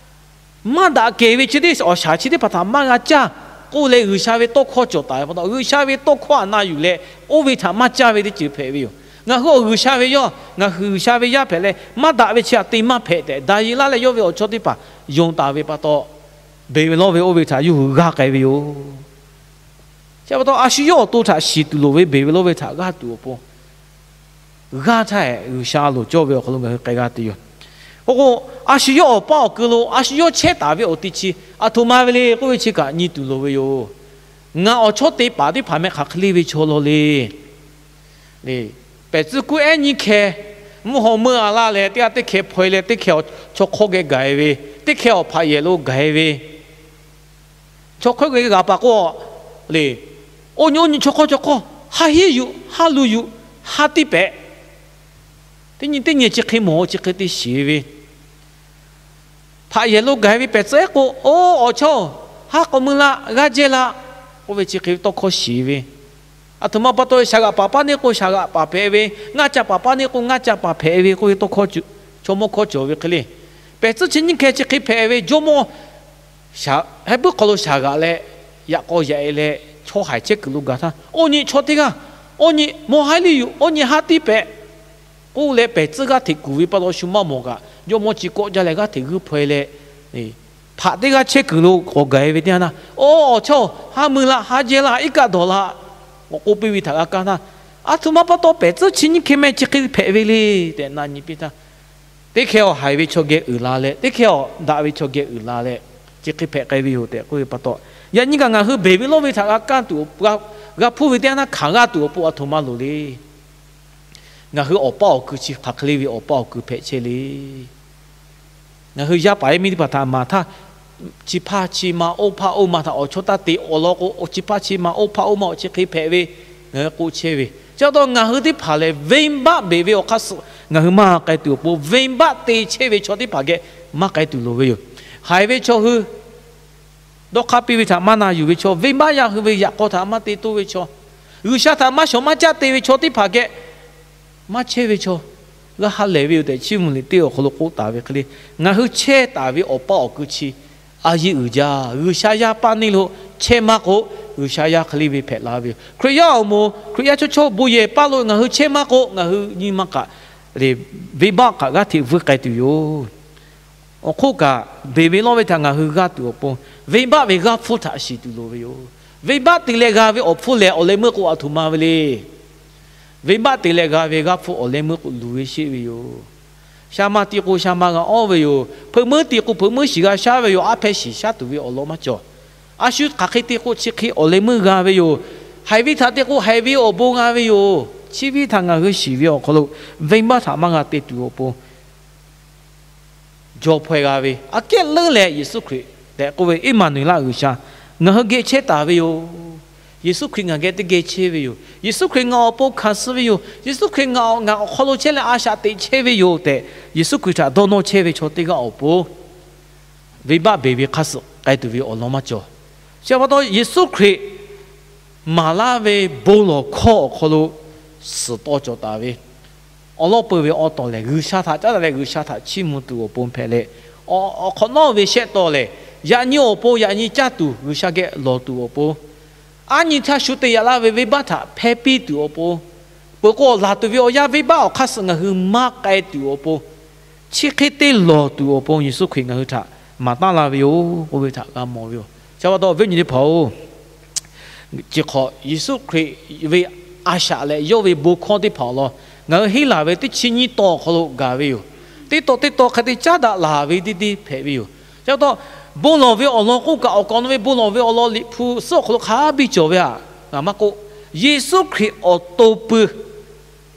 Maˇ daꞈ kehˬ ve chi teˇ awˬ shaˍ chi teˇ hpaˍ htaꞈ maˇ g'a caˇ k'oˆ leh, G'uiˬsha ve tawˇ hkawˇ cawˬ taˍ ve pa taw, G'uiˬsha ve tawˇ hkawˇ htaꞈ na yuˬ leh, oˇ ve htaꞈ maˇ caˇ ve teˇ ceuˬ hpehꞈ ve yoˬ. Ngaˬ hui awˬ G'uiˬsha ve yawˇ, ngaˬ hui G'uiˬsha ve yaˇ hpehꞈ leh, maˇ daꞈ ve chi htaꞈ te maˇ hpehꞈ tehꞈ, Daˍyeˍlaˆ leh yawˇ ve awˬ chawˇ teˇ hpaˍ yonˍ taˍ ve pa taw, beˬ ve lawˇ ve oˇ ve htaꞈ yawˇ hui g'aˇ k'ai ve yoˬ. Chi pa taw, a shu yawˇ awˬ to htaꞈ shiˍ tuˬ loˍ ve, beˬ ve lawˇ ve htaꞈ g'aˇ tuˬ awˬ pon g'aˇ htaˇ, G'uiˬsha loˍ cawˇ ve awˬ hk'aw lo ngaˬ hui k'ai g'a tuˬ yoˬ. K'o k'o, a shu yawˇ awˬ paˇ awˬ keu lo a shu yawˇ chehˇ taˍ ve awˬ te chi aˬ htoꞈ ma ve le k'oˆ ve chi kaꞈ nyi tuˬ loˍ ve yoˬ. Ngaˬ awˬ chawˇ te paˍ teˇ hpaˍ meh hk'aˬ hk'e le ve chaw law le. Pehˬ tcuhˇ kuˉ ehˉ nyiˇ hkeh mvuhˇ haw meuˇ a laˇ leh, teˇ g'aˇ teˇ hkeh hpaw e leh, teˇ hkeh awˬ chaw hk'awˇ geh gaˬ e ve, teˇ hkeh awˬ hpaꞈ yehˬ lo gaˬ e ve, chaw hk'awˇ geh g'aꞈ paˍ k'o le, oˇ nyi oˇ nyi chaw hk'awˇ chaw hk'awˇ ha hiˉ yuˬ, ha luˬ yuˬ, ha tiˇ pehꞈ. Teˇ nyi teˇ nyi chi hk'e mawˬ, chi hk'e te shiˍ ve, hpaꞈ yehˬ lo gaˬ e ve pehˬ tcuhˇ ehˉ k'o, oˇ awˬ chawˇ, haˉ k'awꞈ mui laˇ, g'aˇ jehˇ laˇ k'oˆ ve chi hk'e tawˇ hkawˇ shiˍ ve, aˬ htoꞈ ma pa taw, shaˍ g'aꞈ paˍ paˇ neˇ k'o shaˍ g'aꞈ paˍ hpehꞈ ve, ngaˇ ca paˍ paˇ neˇ k'o ngaˇ ca paˍ hpehꞈ ve k'oˆ ve tawˇ hkawˇ chaw mawˇ hkawˇ cawˬ ve hk'e le. Pehˬ tcuhˇ chi nyiˇ hkeh chi hk'e hpehꞈ ve, jawˇmawˇ heh puiˉ hk'aw lo shaˍ g'aꞈ leh, yaꞈ k'aw yaꞈ e leh, chaw haiˬ chehˇ kuiˬ lo gaˬ htaˇ, oˇ nyi chaw teˇ g'aˇ, oˇ nyi mawˇ ha liˇ yuˬ, oˇ nyi ha tiˇ pehꞈ k'oˆ leh, pehˬ tcuhˇ g'aˇ hteꞈ kuˬ ve pa taw shu maˇ mawˬ kaꞈ, jawˇmawˇ chi kawˆ jaˇ leh g'aˇ hteꞈ g'uiˇ hpaw e leh, hpaꞈ teˇ g'aˇ chehˇ kuiˬ lo k'awꞈ gaˬ e ve teˇ yanˇ, oˇ awˬ chawˇ, ha mui laˇ, ha jehˇ laˇ, iˉ kaˆ dawˬ laˇ, k'awꞈ k'oˆ piˇ ve htaꞈ g'a kaˇ htaˇ, aˬ htoꞈ ma pa taw pehˬ tcuhˇ chi nyiˇ hkeh meh chi hk'e hpehꞈ ve le tehꞈ na nyi piˇ htaˇ, teˇ hkeh awˬ haiˬ ve chaw geh uiˍ la leh, teˇ hkeh awˬ daꞈ ve chaw geh uiˍ la leh, chi hk'e hpehꞈ k'ai ve yoˬ tehꞈ k'oˆ ve pa taw, yaꞈ nyi kaꞈ ngaˬ hui beˬ ve lawˇ ve htaꞈ g'a kaˇ tuˬ, g'a hpuˇ ve teˇ yanˇ htaˇ hkanˍ g'aˇ tuˬ awˬ pon aˬ htoꞈ ma loˍ le. Ngaˬ hui awˬ paˇ awˬ kui chi hk'aˬ hk'e le ve awˬ paˇ awˬ kui hpehꞈ chehˇ le. Ngaˬ hui yaˇ paˍ yaˇ miˇ teˇ hpaˍ htaꞈ maˍ htaˇ, chi hpaˇ chi ma oˇ hpaˇ oˇ ma htaꞈ awˬ chawˇ taˇ te awˬ lawn k'o, chi hpaˇ chi ma oˇ hpaˇ oˇ ma awˬ chi hk'e hpehꞈ ve, ngaˬ hui k'oˆ chehˇ ve. Chi pa taw ngaˬ hui teˇ hpaˍ lehˬ, venˇbaˆ beˬ ve awˬ hk'aˇ suh ngaˬ hui maˇ k'ai tuˬ awˬ pon, venˇbaˆ te chehˇ ve chaw teˇ hpaˍ geh maˇ k'ai tuˬ loˍ ve yoˬ. Haiˬ ve chaw hui, dawˇ hk'aˇ piˇ ve htaꞈ maˇ na yuˬ ve chaw, venˇbaˆ yaˇ hui ve yaꞈ k'aw htaꞈ maˇ te toˇ ve chaw, G'uiˬsha htaꞈ maˇ shawˍ maˇ caˆ te ve chaw teˇ hpaˍ geh maˇ chehˇ ve chaw, g'a ha lehˬ ve yoˬ tehꞈ, Chiˇ mvuh liꞈ teˇ awˬ hk'aw lo k'oˆ taˍ ve hk'e le. Ngaˬ hui chehˇ taˍ ve awˬ paˇ awˬ kui chi a yiˇ uiˍ jaˇ. G'uiˬsha yaˇ paˇ neˇ lo chehˇ maˇ k'o, G'uiˬsha yaˇ hk'e le ve hpehꞈ la ve yoˬ. Hkriꞈ yaˇ awˬ moˍ, Hkriꞈ yaˇ chaw chaw bon yehˬ paˇ lo ngaˬ hui chehˇ maˇ k'o, ngaˬ hui nyi ma kaꞈ, venˇbaˆ kaꞈ g'aˇ hteꞈ vuiˇ k'ai tuˬ yoˬ. Awˬ hk'oˆ kaꞈ, beˬ ve lawˇ ve htaꞈ ngaˬ hui g'a tuˬ awˬ pon, venˇbaˆ ve g'aˇ hpfuhˇ htaꞈ shiˍ tuˬ loˍ ve yoˬ. Venˇbaˆ te leh g'a ve awˬ hpfuhˇ lehˬ, awˬ leh meuˇ k'o aˬ htoꞈ ma ve le. Venˇbaˆ te leh g'a ve g'aˇ hpfuhˇ awˬ leh meuˇ k'o luˬ ve sheˆ ve yoˬ. Sha ma ti k'o sha ma g'a awˇ ve yoˬ. Hpeuꞈ meuˇ ti k'o hpeuꞈ meuˇ shiˍ g'a shaˉ ve yoˬ. Aˉ hpehˇ shiˍ shaˉ tuˬ ve awˬ lawn maˇ cawˬ. A shu hk'aˬ hk'e te k'o chi hk'e awˬ leh meuˇ g'a ve yoˬ. Haiˬ ve htaꞈ te k'o haiˬ ve awˬ bon g'a ve yoˬ. Chi ve htaꞈ ngaˬ hui shiˍ ve awˬ hk'aw lo, venˇbaˆ htaꞈ maˇ g'a te tuˬ awˬ pon, jaw hpaw e g'a ve aꞈ kehˉ leuˉ leh Yeˍsuˆ Hkriꞈ tehꞈ k'oˆ ve, Eˇmaˍnuˍeˍlaˆ G'uiˬsha ngaˬ hui geh chehˇ taˍ ve yoˬ. Yeˍsuˆ Hkriꞈ ngaˬ geh teˇ geh chehˇ ve yoˬ. Yeˍsuˆ Hkriꞈ ngaˬ awˬ pon hkanˍ suh ve yoˬ. Yeˍsuˆ Hkriꞈ ngaˬ awˬ, ngaˬ awˬ hk'aw lo chehˇ leh a shaꞈ teꞈ chehˇ ve yoˬ tehꞈ, Yeˍsuˆ Hkriꞈ htaꞈ dawˇ nawˇ chehˇ ve chaw teˇ g'aˇ awˬ pon, venˇbaˆ beˬ ve hk'aˇ suh k'ai tuˬ ve awˬ lawn maˇ cawˬ. Chi pa taw, Yeˍsuˆ Hkriꞈ maˍ laˇ ve bon lawˬ hkawˇ awˬ hk'aw lo suhˍ taw cawˬ taˍ ve awˬ lawn peuˬ ve awˬ taw lehˬ, G'uiˬsha htaꞈ caˉ daꞈ leh G'uiˬsha htaꞈ chiˇ mvuh tuˬ awˬ pon hpehꞈ leh, awˬ hk'awꞈ nawˉ ve shehˆ taw lehˬ, yaꞈ nyi awˬ pon yaꞈ nyi caˇ tuˬ G'uiˬsha geh lawˬ tuˬ awˬ pon, aˉ nyi htaˇ shu te yaꞈ laˇ ve venˇbaˆ htaꞈ hpehˇ piˇ tuˬ awˬ pon, peuˬ k'o laˬ tuˬ ve awˬ yanˇ venˇbaˆ awˬ hk'aˇ suh ngaˬ hui maˇ k'ai tuˬ awˬ pon, chi hk'e te lawˬ tuˬ awˬ pon Yeˍsuˆ Hkriꞈ ngaˬ hui htaꞈ maˍ taˉ la ve yoˬ k'oˆ ve htaꞈ g'a mawˬ ve yoˬ. Chi pa taw, awˬ viˉ awˬ nyi teˇ hpaˍ-oˬ, chi hk'awꞈ Yeˍsuˆ Hkriꞈ ve a shaꞈ leh yawˇ ve bon hkawˇ teˇ hpaˍ awˬ lawn ngaˬ hui henˇ laˬ ve teˇ chi nyiˇ taw awˬ hk'aw lo gaˬ ve yoˬ. Teˇ taw teˇ taw hk'a te caˉ daꞈ laˬ ve teˇ deˇ hpehꞈ ve yoˬ. Chi pa taw, bon lawˬ ve awˬ lawn k'oˆ kaꞈ, awˬ kaˍ awˬ nu ve bon lawˬ ve awˬ lawn Liꞈ hpu suhˉ awˬ hk'aw lo hk'a biˇ cawˬ ve htaꞈ ngaˬ maˇ k'oˆ, Yeˍsuˆ Hkriꞈ awˬ to pui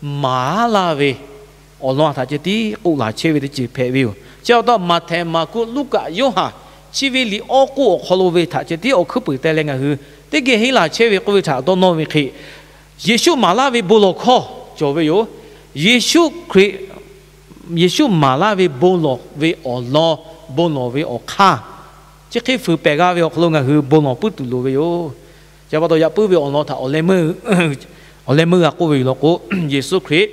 maˍ laˇ ve awˬ lawn htaꞈ ceh tiˉ k'oˆ laˬ chehˇ ve teˇ ceuˬ hpehꞈ ve yoˬ. Chi pa taw, Maꞈhtehˍ, Maˍkuˆ, Luˉkaꞈ, Yoˇhanˬ chi ve liꞈ awˇ k'oˆ awˬ hk'aw lo ve htaꞈ ceh tiˉ awˬ hkuiˉ puiˍ teh leh ngaˬ hui teˇ geh henˇ laˬ chehˇ ve k'oˆ ve htaꞈ dawˇ nawˇ ve hk'e, Yeˍsuˆ maˍ laˇ ve bon lawˬ hkawˇ cawˬ ve yoˬ. Yeˍsuˆ Hkriꞈ, Yeˍsuˆ maˍ laˇ ve bon lawˬ ve awˬ lawn, bon lawˬ ve awˬ hk'aˇ, chi hk'e fuiˍ pehˍ g'a ve awˬ hk'aw lo ngaˬ hui bon lawˬ puiˉ tuˬ loˍ ve yoˬ. Chi pa taw, yaꞈ puiˉ ve awˬ lawn htaꞈ awˬ leh meuˇ g'a k'oˆ ve yoˬ law k'o, Yeˍsuˆ Hkriꞈ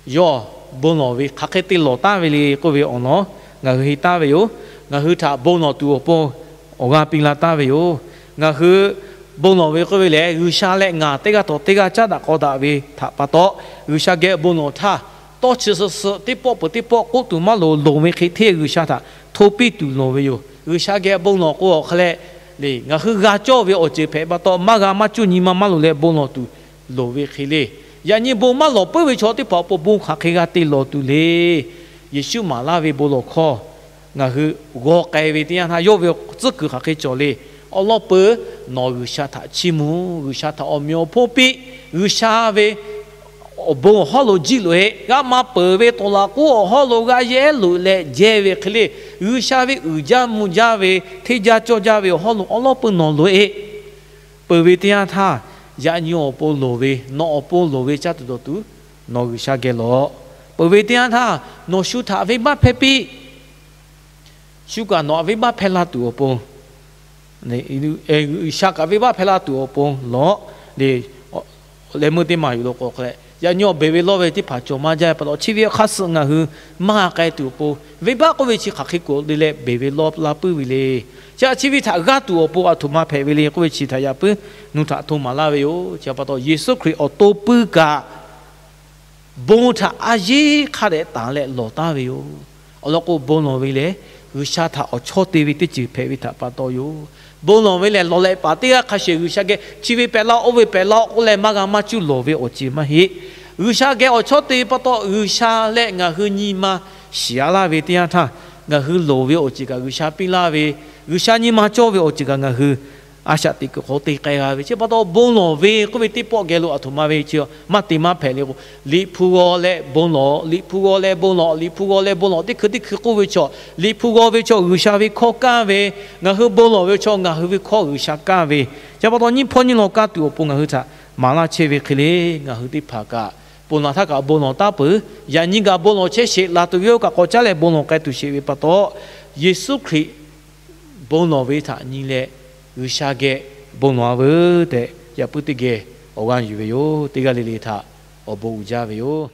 yawˇ bon lawˬ ve hk'aˬ hk'e te lawˬ taˍ ve le k'oˆ ve awˬ lawn ngaˬ hui henˇ taˍ ve yoˬ. Ngaˬ hui htaꞈ bon lawˬ tuˬ awˬ pon awˬ g'aˇ piˇ laˇ taˍ ve yoˬ. Ngaˬ hui bon lawˬ ve k'oˆ ve lehˬ, G'uiˬsha leh ngaˬ teˇ g'aˇ taw teˇ g'aˇ caˉ daꞈ k'aw daꞈ ve htaꞈ pa taw, G'uiˬsha geh bon lawˬ htaˇ, tawˇ chi suhˍ suhˍ teˇ pawˆ peuˬ teˇ pawˆ k'oˆ tuˬ maˇ loˍ, loˍ ve hk'e hteˇ G'uiˬsha htaꞈ hto piˇ tuˬ lawˬ ve yoˬ. G'uiˬsha geh bon lawˬ k'o awˬ hk'aw leh le, ngaˬ hui g'a cawˇ ve awˬ ceuˬ hpehꞈ pa taw, maˇ g'a maˇ cuˇ nyi ma maˇ loˍ leh bon lawˬ tuˬ loˍ ve hk'e le. Yaꞈ nyi bon maˇ lawˬ puiˉ ve chaw teˇ hpaˍ awˬ pon bon hk'aˬ hk'e g'a te lawˬ tuˬ le. Yeˍsuˆ maˍ laˇ ve bon lawˬ hkawˇ ngaˬ hui g'aw k'ai ve teˇ yanˇ htaˇ, yawˇ ve tcuhˉ kuiˬ hk'aˬ hk'e cawˬ le. Awˬ lawn peuˬ, nawˬ G'uiˬsha htaꞈ chiˇ mvuh, G'uiˬsha htaꞈ awˬ meꞈ awˬ hponˇ piˇ, G'uiˬsha ve awˬ bon awˬ hawˉ lo jiˇ loꞈ-e, g'a maˇ peuˬ ve tawˍ laꞈ k'oˉ awˬ hawˉ lo g'a yehˇ loꞈ leh jehˇ ve hk'e le, G'uiˬsha ve uiˍ jaˇ mvuh jaˇ ve, hteˇ jaˇ cawˇ jaˇ ve awˬ hawˉ lo awˬ lawn peuˬ nawˬ loꞈ-e. Peuˬ ve teˇ yanˇ htaˇ, yaꞈ nyi awˬ pon loˍ ve, nawˬ awˬ pon loˍ ve caˇ tuˬ dawˬ tuˬ, nawˬ G'uiˬsha geh lawˬ. Peuˬ ve teˇ yanˇ htaˇ, nawˬ shu htaꞈ venˇbaˆ hpehˇ piˇ. Shu kaꞈ nawˬ aꞈ venˇbaˆ hpehˇ laˇ tuˬ awˬ pon, G'uiˬsha kaꞈ venˇbaˆ hpehˇ laˇ tuˬ awˬ pon lawˬ le. Leh meuˇ teˇ maˬ yuˬ lo k'o hk'e leh, yaꞈ nyi awˬ beˬ ve lawˇ ve teˇ hpaˍ cawˬ maˇ jaˇ ve pa taw, chi ve hk'aˇ suh ngaˬ hui maˇ g'a k'ai tuˬ awˬ pon, venˇbaˆ k'oˆ ve chi hk'aˬ hk'e k'oˆ le leh beˬ ve lawˇ laˇ puiˉ ve le. Chi htaꞈ chi ve htaꞈ g'aˇ tuˬ awˬ pon aˬ htoꞈ ma hpehꞈ ve le k'oˆ ve chi htaꞈ yaꞈ puiˉ nu htaꞈ hto maˍ laˇ ve yoˬ. Chi pa taw, Yeˍsuˆ Hkriꞈ awˬ to puiˉ kaꞈ bon htaꞈ a yeˉ hk'a dehꞈ tanˍ leh lawˬ taˍ ve yoˬ. Awˬ lawn k'o, bon lawˬ ve lehˬ, G'uiˬsha htaꞈ awˬ chawˇ te ve teˇ ceuˬ hpehꞈ ve htaꞈ pa taw yoˬ. Bon lawˬ ve lehˬ, lawˬ leh paˍ teˇ g'aˇ hk'a shuˍ G'uiˬsha geh chi ve pehꞈ laˇ-oˆ, oˇ ve pehꞈ laˇ-oˆ k'oˆ leh maˇ g'a maˇ cuˇ lawˬ ve awˬ ceuˬ maˇ heˆ. G'uiˬsha geh awˬ chawˇ te pa taw, G'uiˬsha leh ngaˬ hui nyi ma shiˍ-a laˇ ve teˇ yanˇ htaˇ, ngaˬ hui loˍ ve awˬ ceuˬ kaꞈ G'uiˬsha piˇ laˇ ve, G'uiˬsha nyi ma cawˇ ve awˬ ceuˬ kaꞈ ngaˬ hui a shaꞈ teꞈ kuiˬ hk'aw te k'ai g'a ve. Chi pa taw, bon lawˬ ve k'oˆ ve teˇ pawˆ geh lo aˬ htoꞈ ma ve chi maˇ te maˇ hpehꞈ le k'o, Liꞈ hpu g'aw leh bon lawˬ, Liꞈ hpu g'aw leh bon lawˬ, Liꞈ hpu g'aw leh bon lawˬ, teˇ hkui teˇ hkui k'oˆ ve chaw, Liꞈ hpu g'aw ve chaw G'uiˬsha ve hkawˇ kaˇ ve, ngaˬ hui bon lawˬ ve chaw ngaˬ hui ve hkawˇ G'uiˬsha kaˇ ve. Chi pa taw, nyiˇ hpawˇ nyiˇ lawn kaˇ tuˬ awˬ pon ngaˬ hui htaꞈ maˍ laˇ chehˇ ve hk'e le. Ngaˬ hui teˇ hpaˍ kaꞈ ponˬ laˬ htaˇ kaꞈ bon lawˬ taˉ peuˬ. Yaꞈ nyi kaꞈ bon lawˬ chehˇ sheˍ, laˬ tuˬ ve oˇ kaꞈ k'awꞈ caˉ leh bon lawˬ k'ai tuˬ sheˍ ve pa taw, Yeˍsuˆ Hkriꞈ bon lawˬ ve htaꞈ nyi leh G'uiˬsha geh bon lawˬ-a veuˬ tehꞈ, yaꞈ puiˉ teˇ geh awˬ g'aˇ yuˬ ve yoˬ. Teˇ g'aˇ le le htaꞈ awˬ bon uiˍ jaˇ ve yoˬ.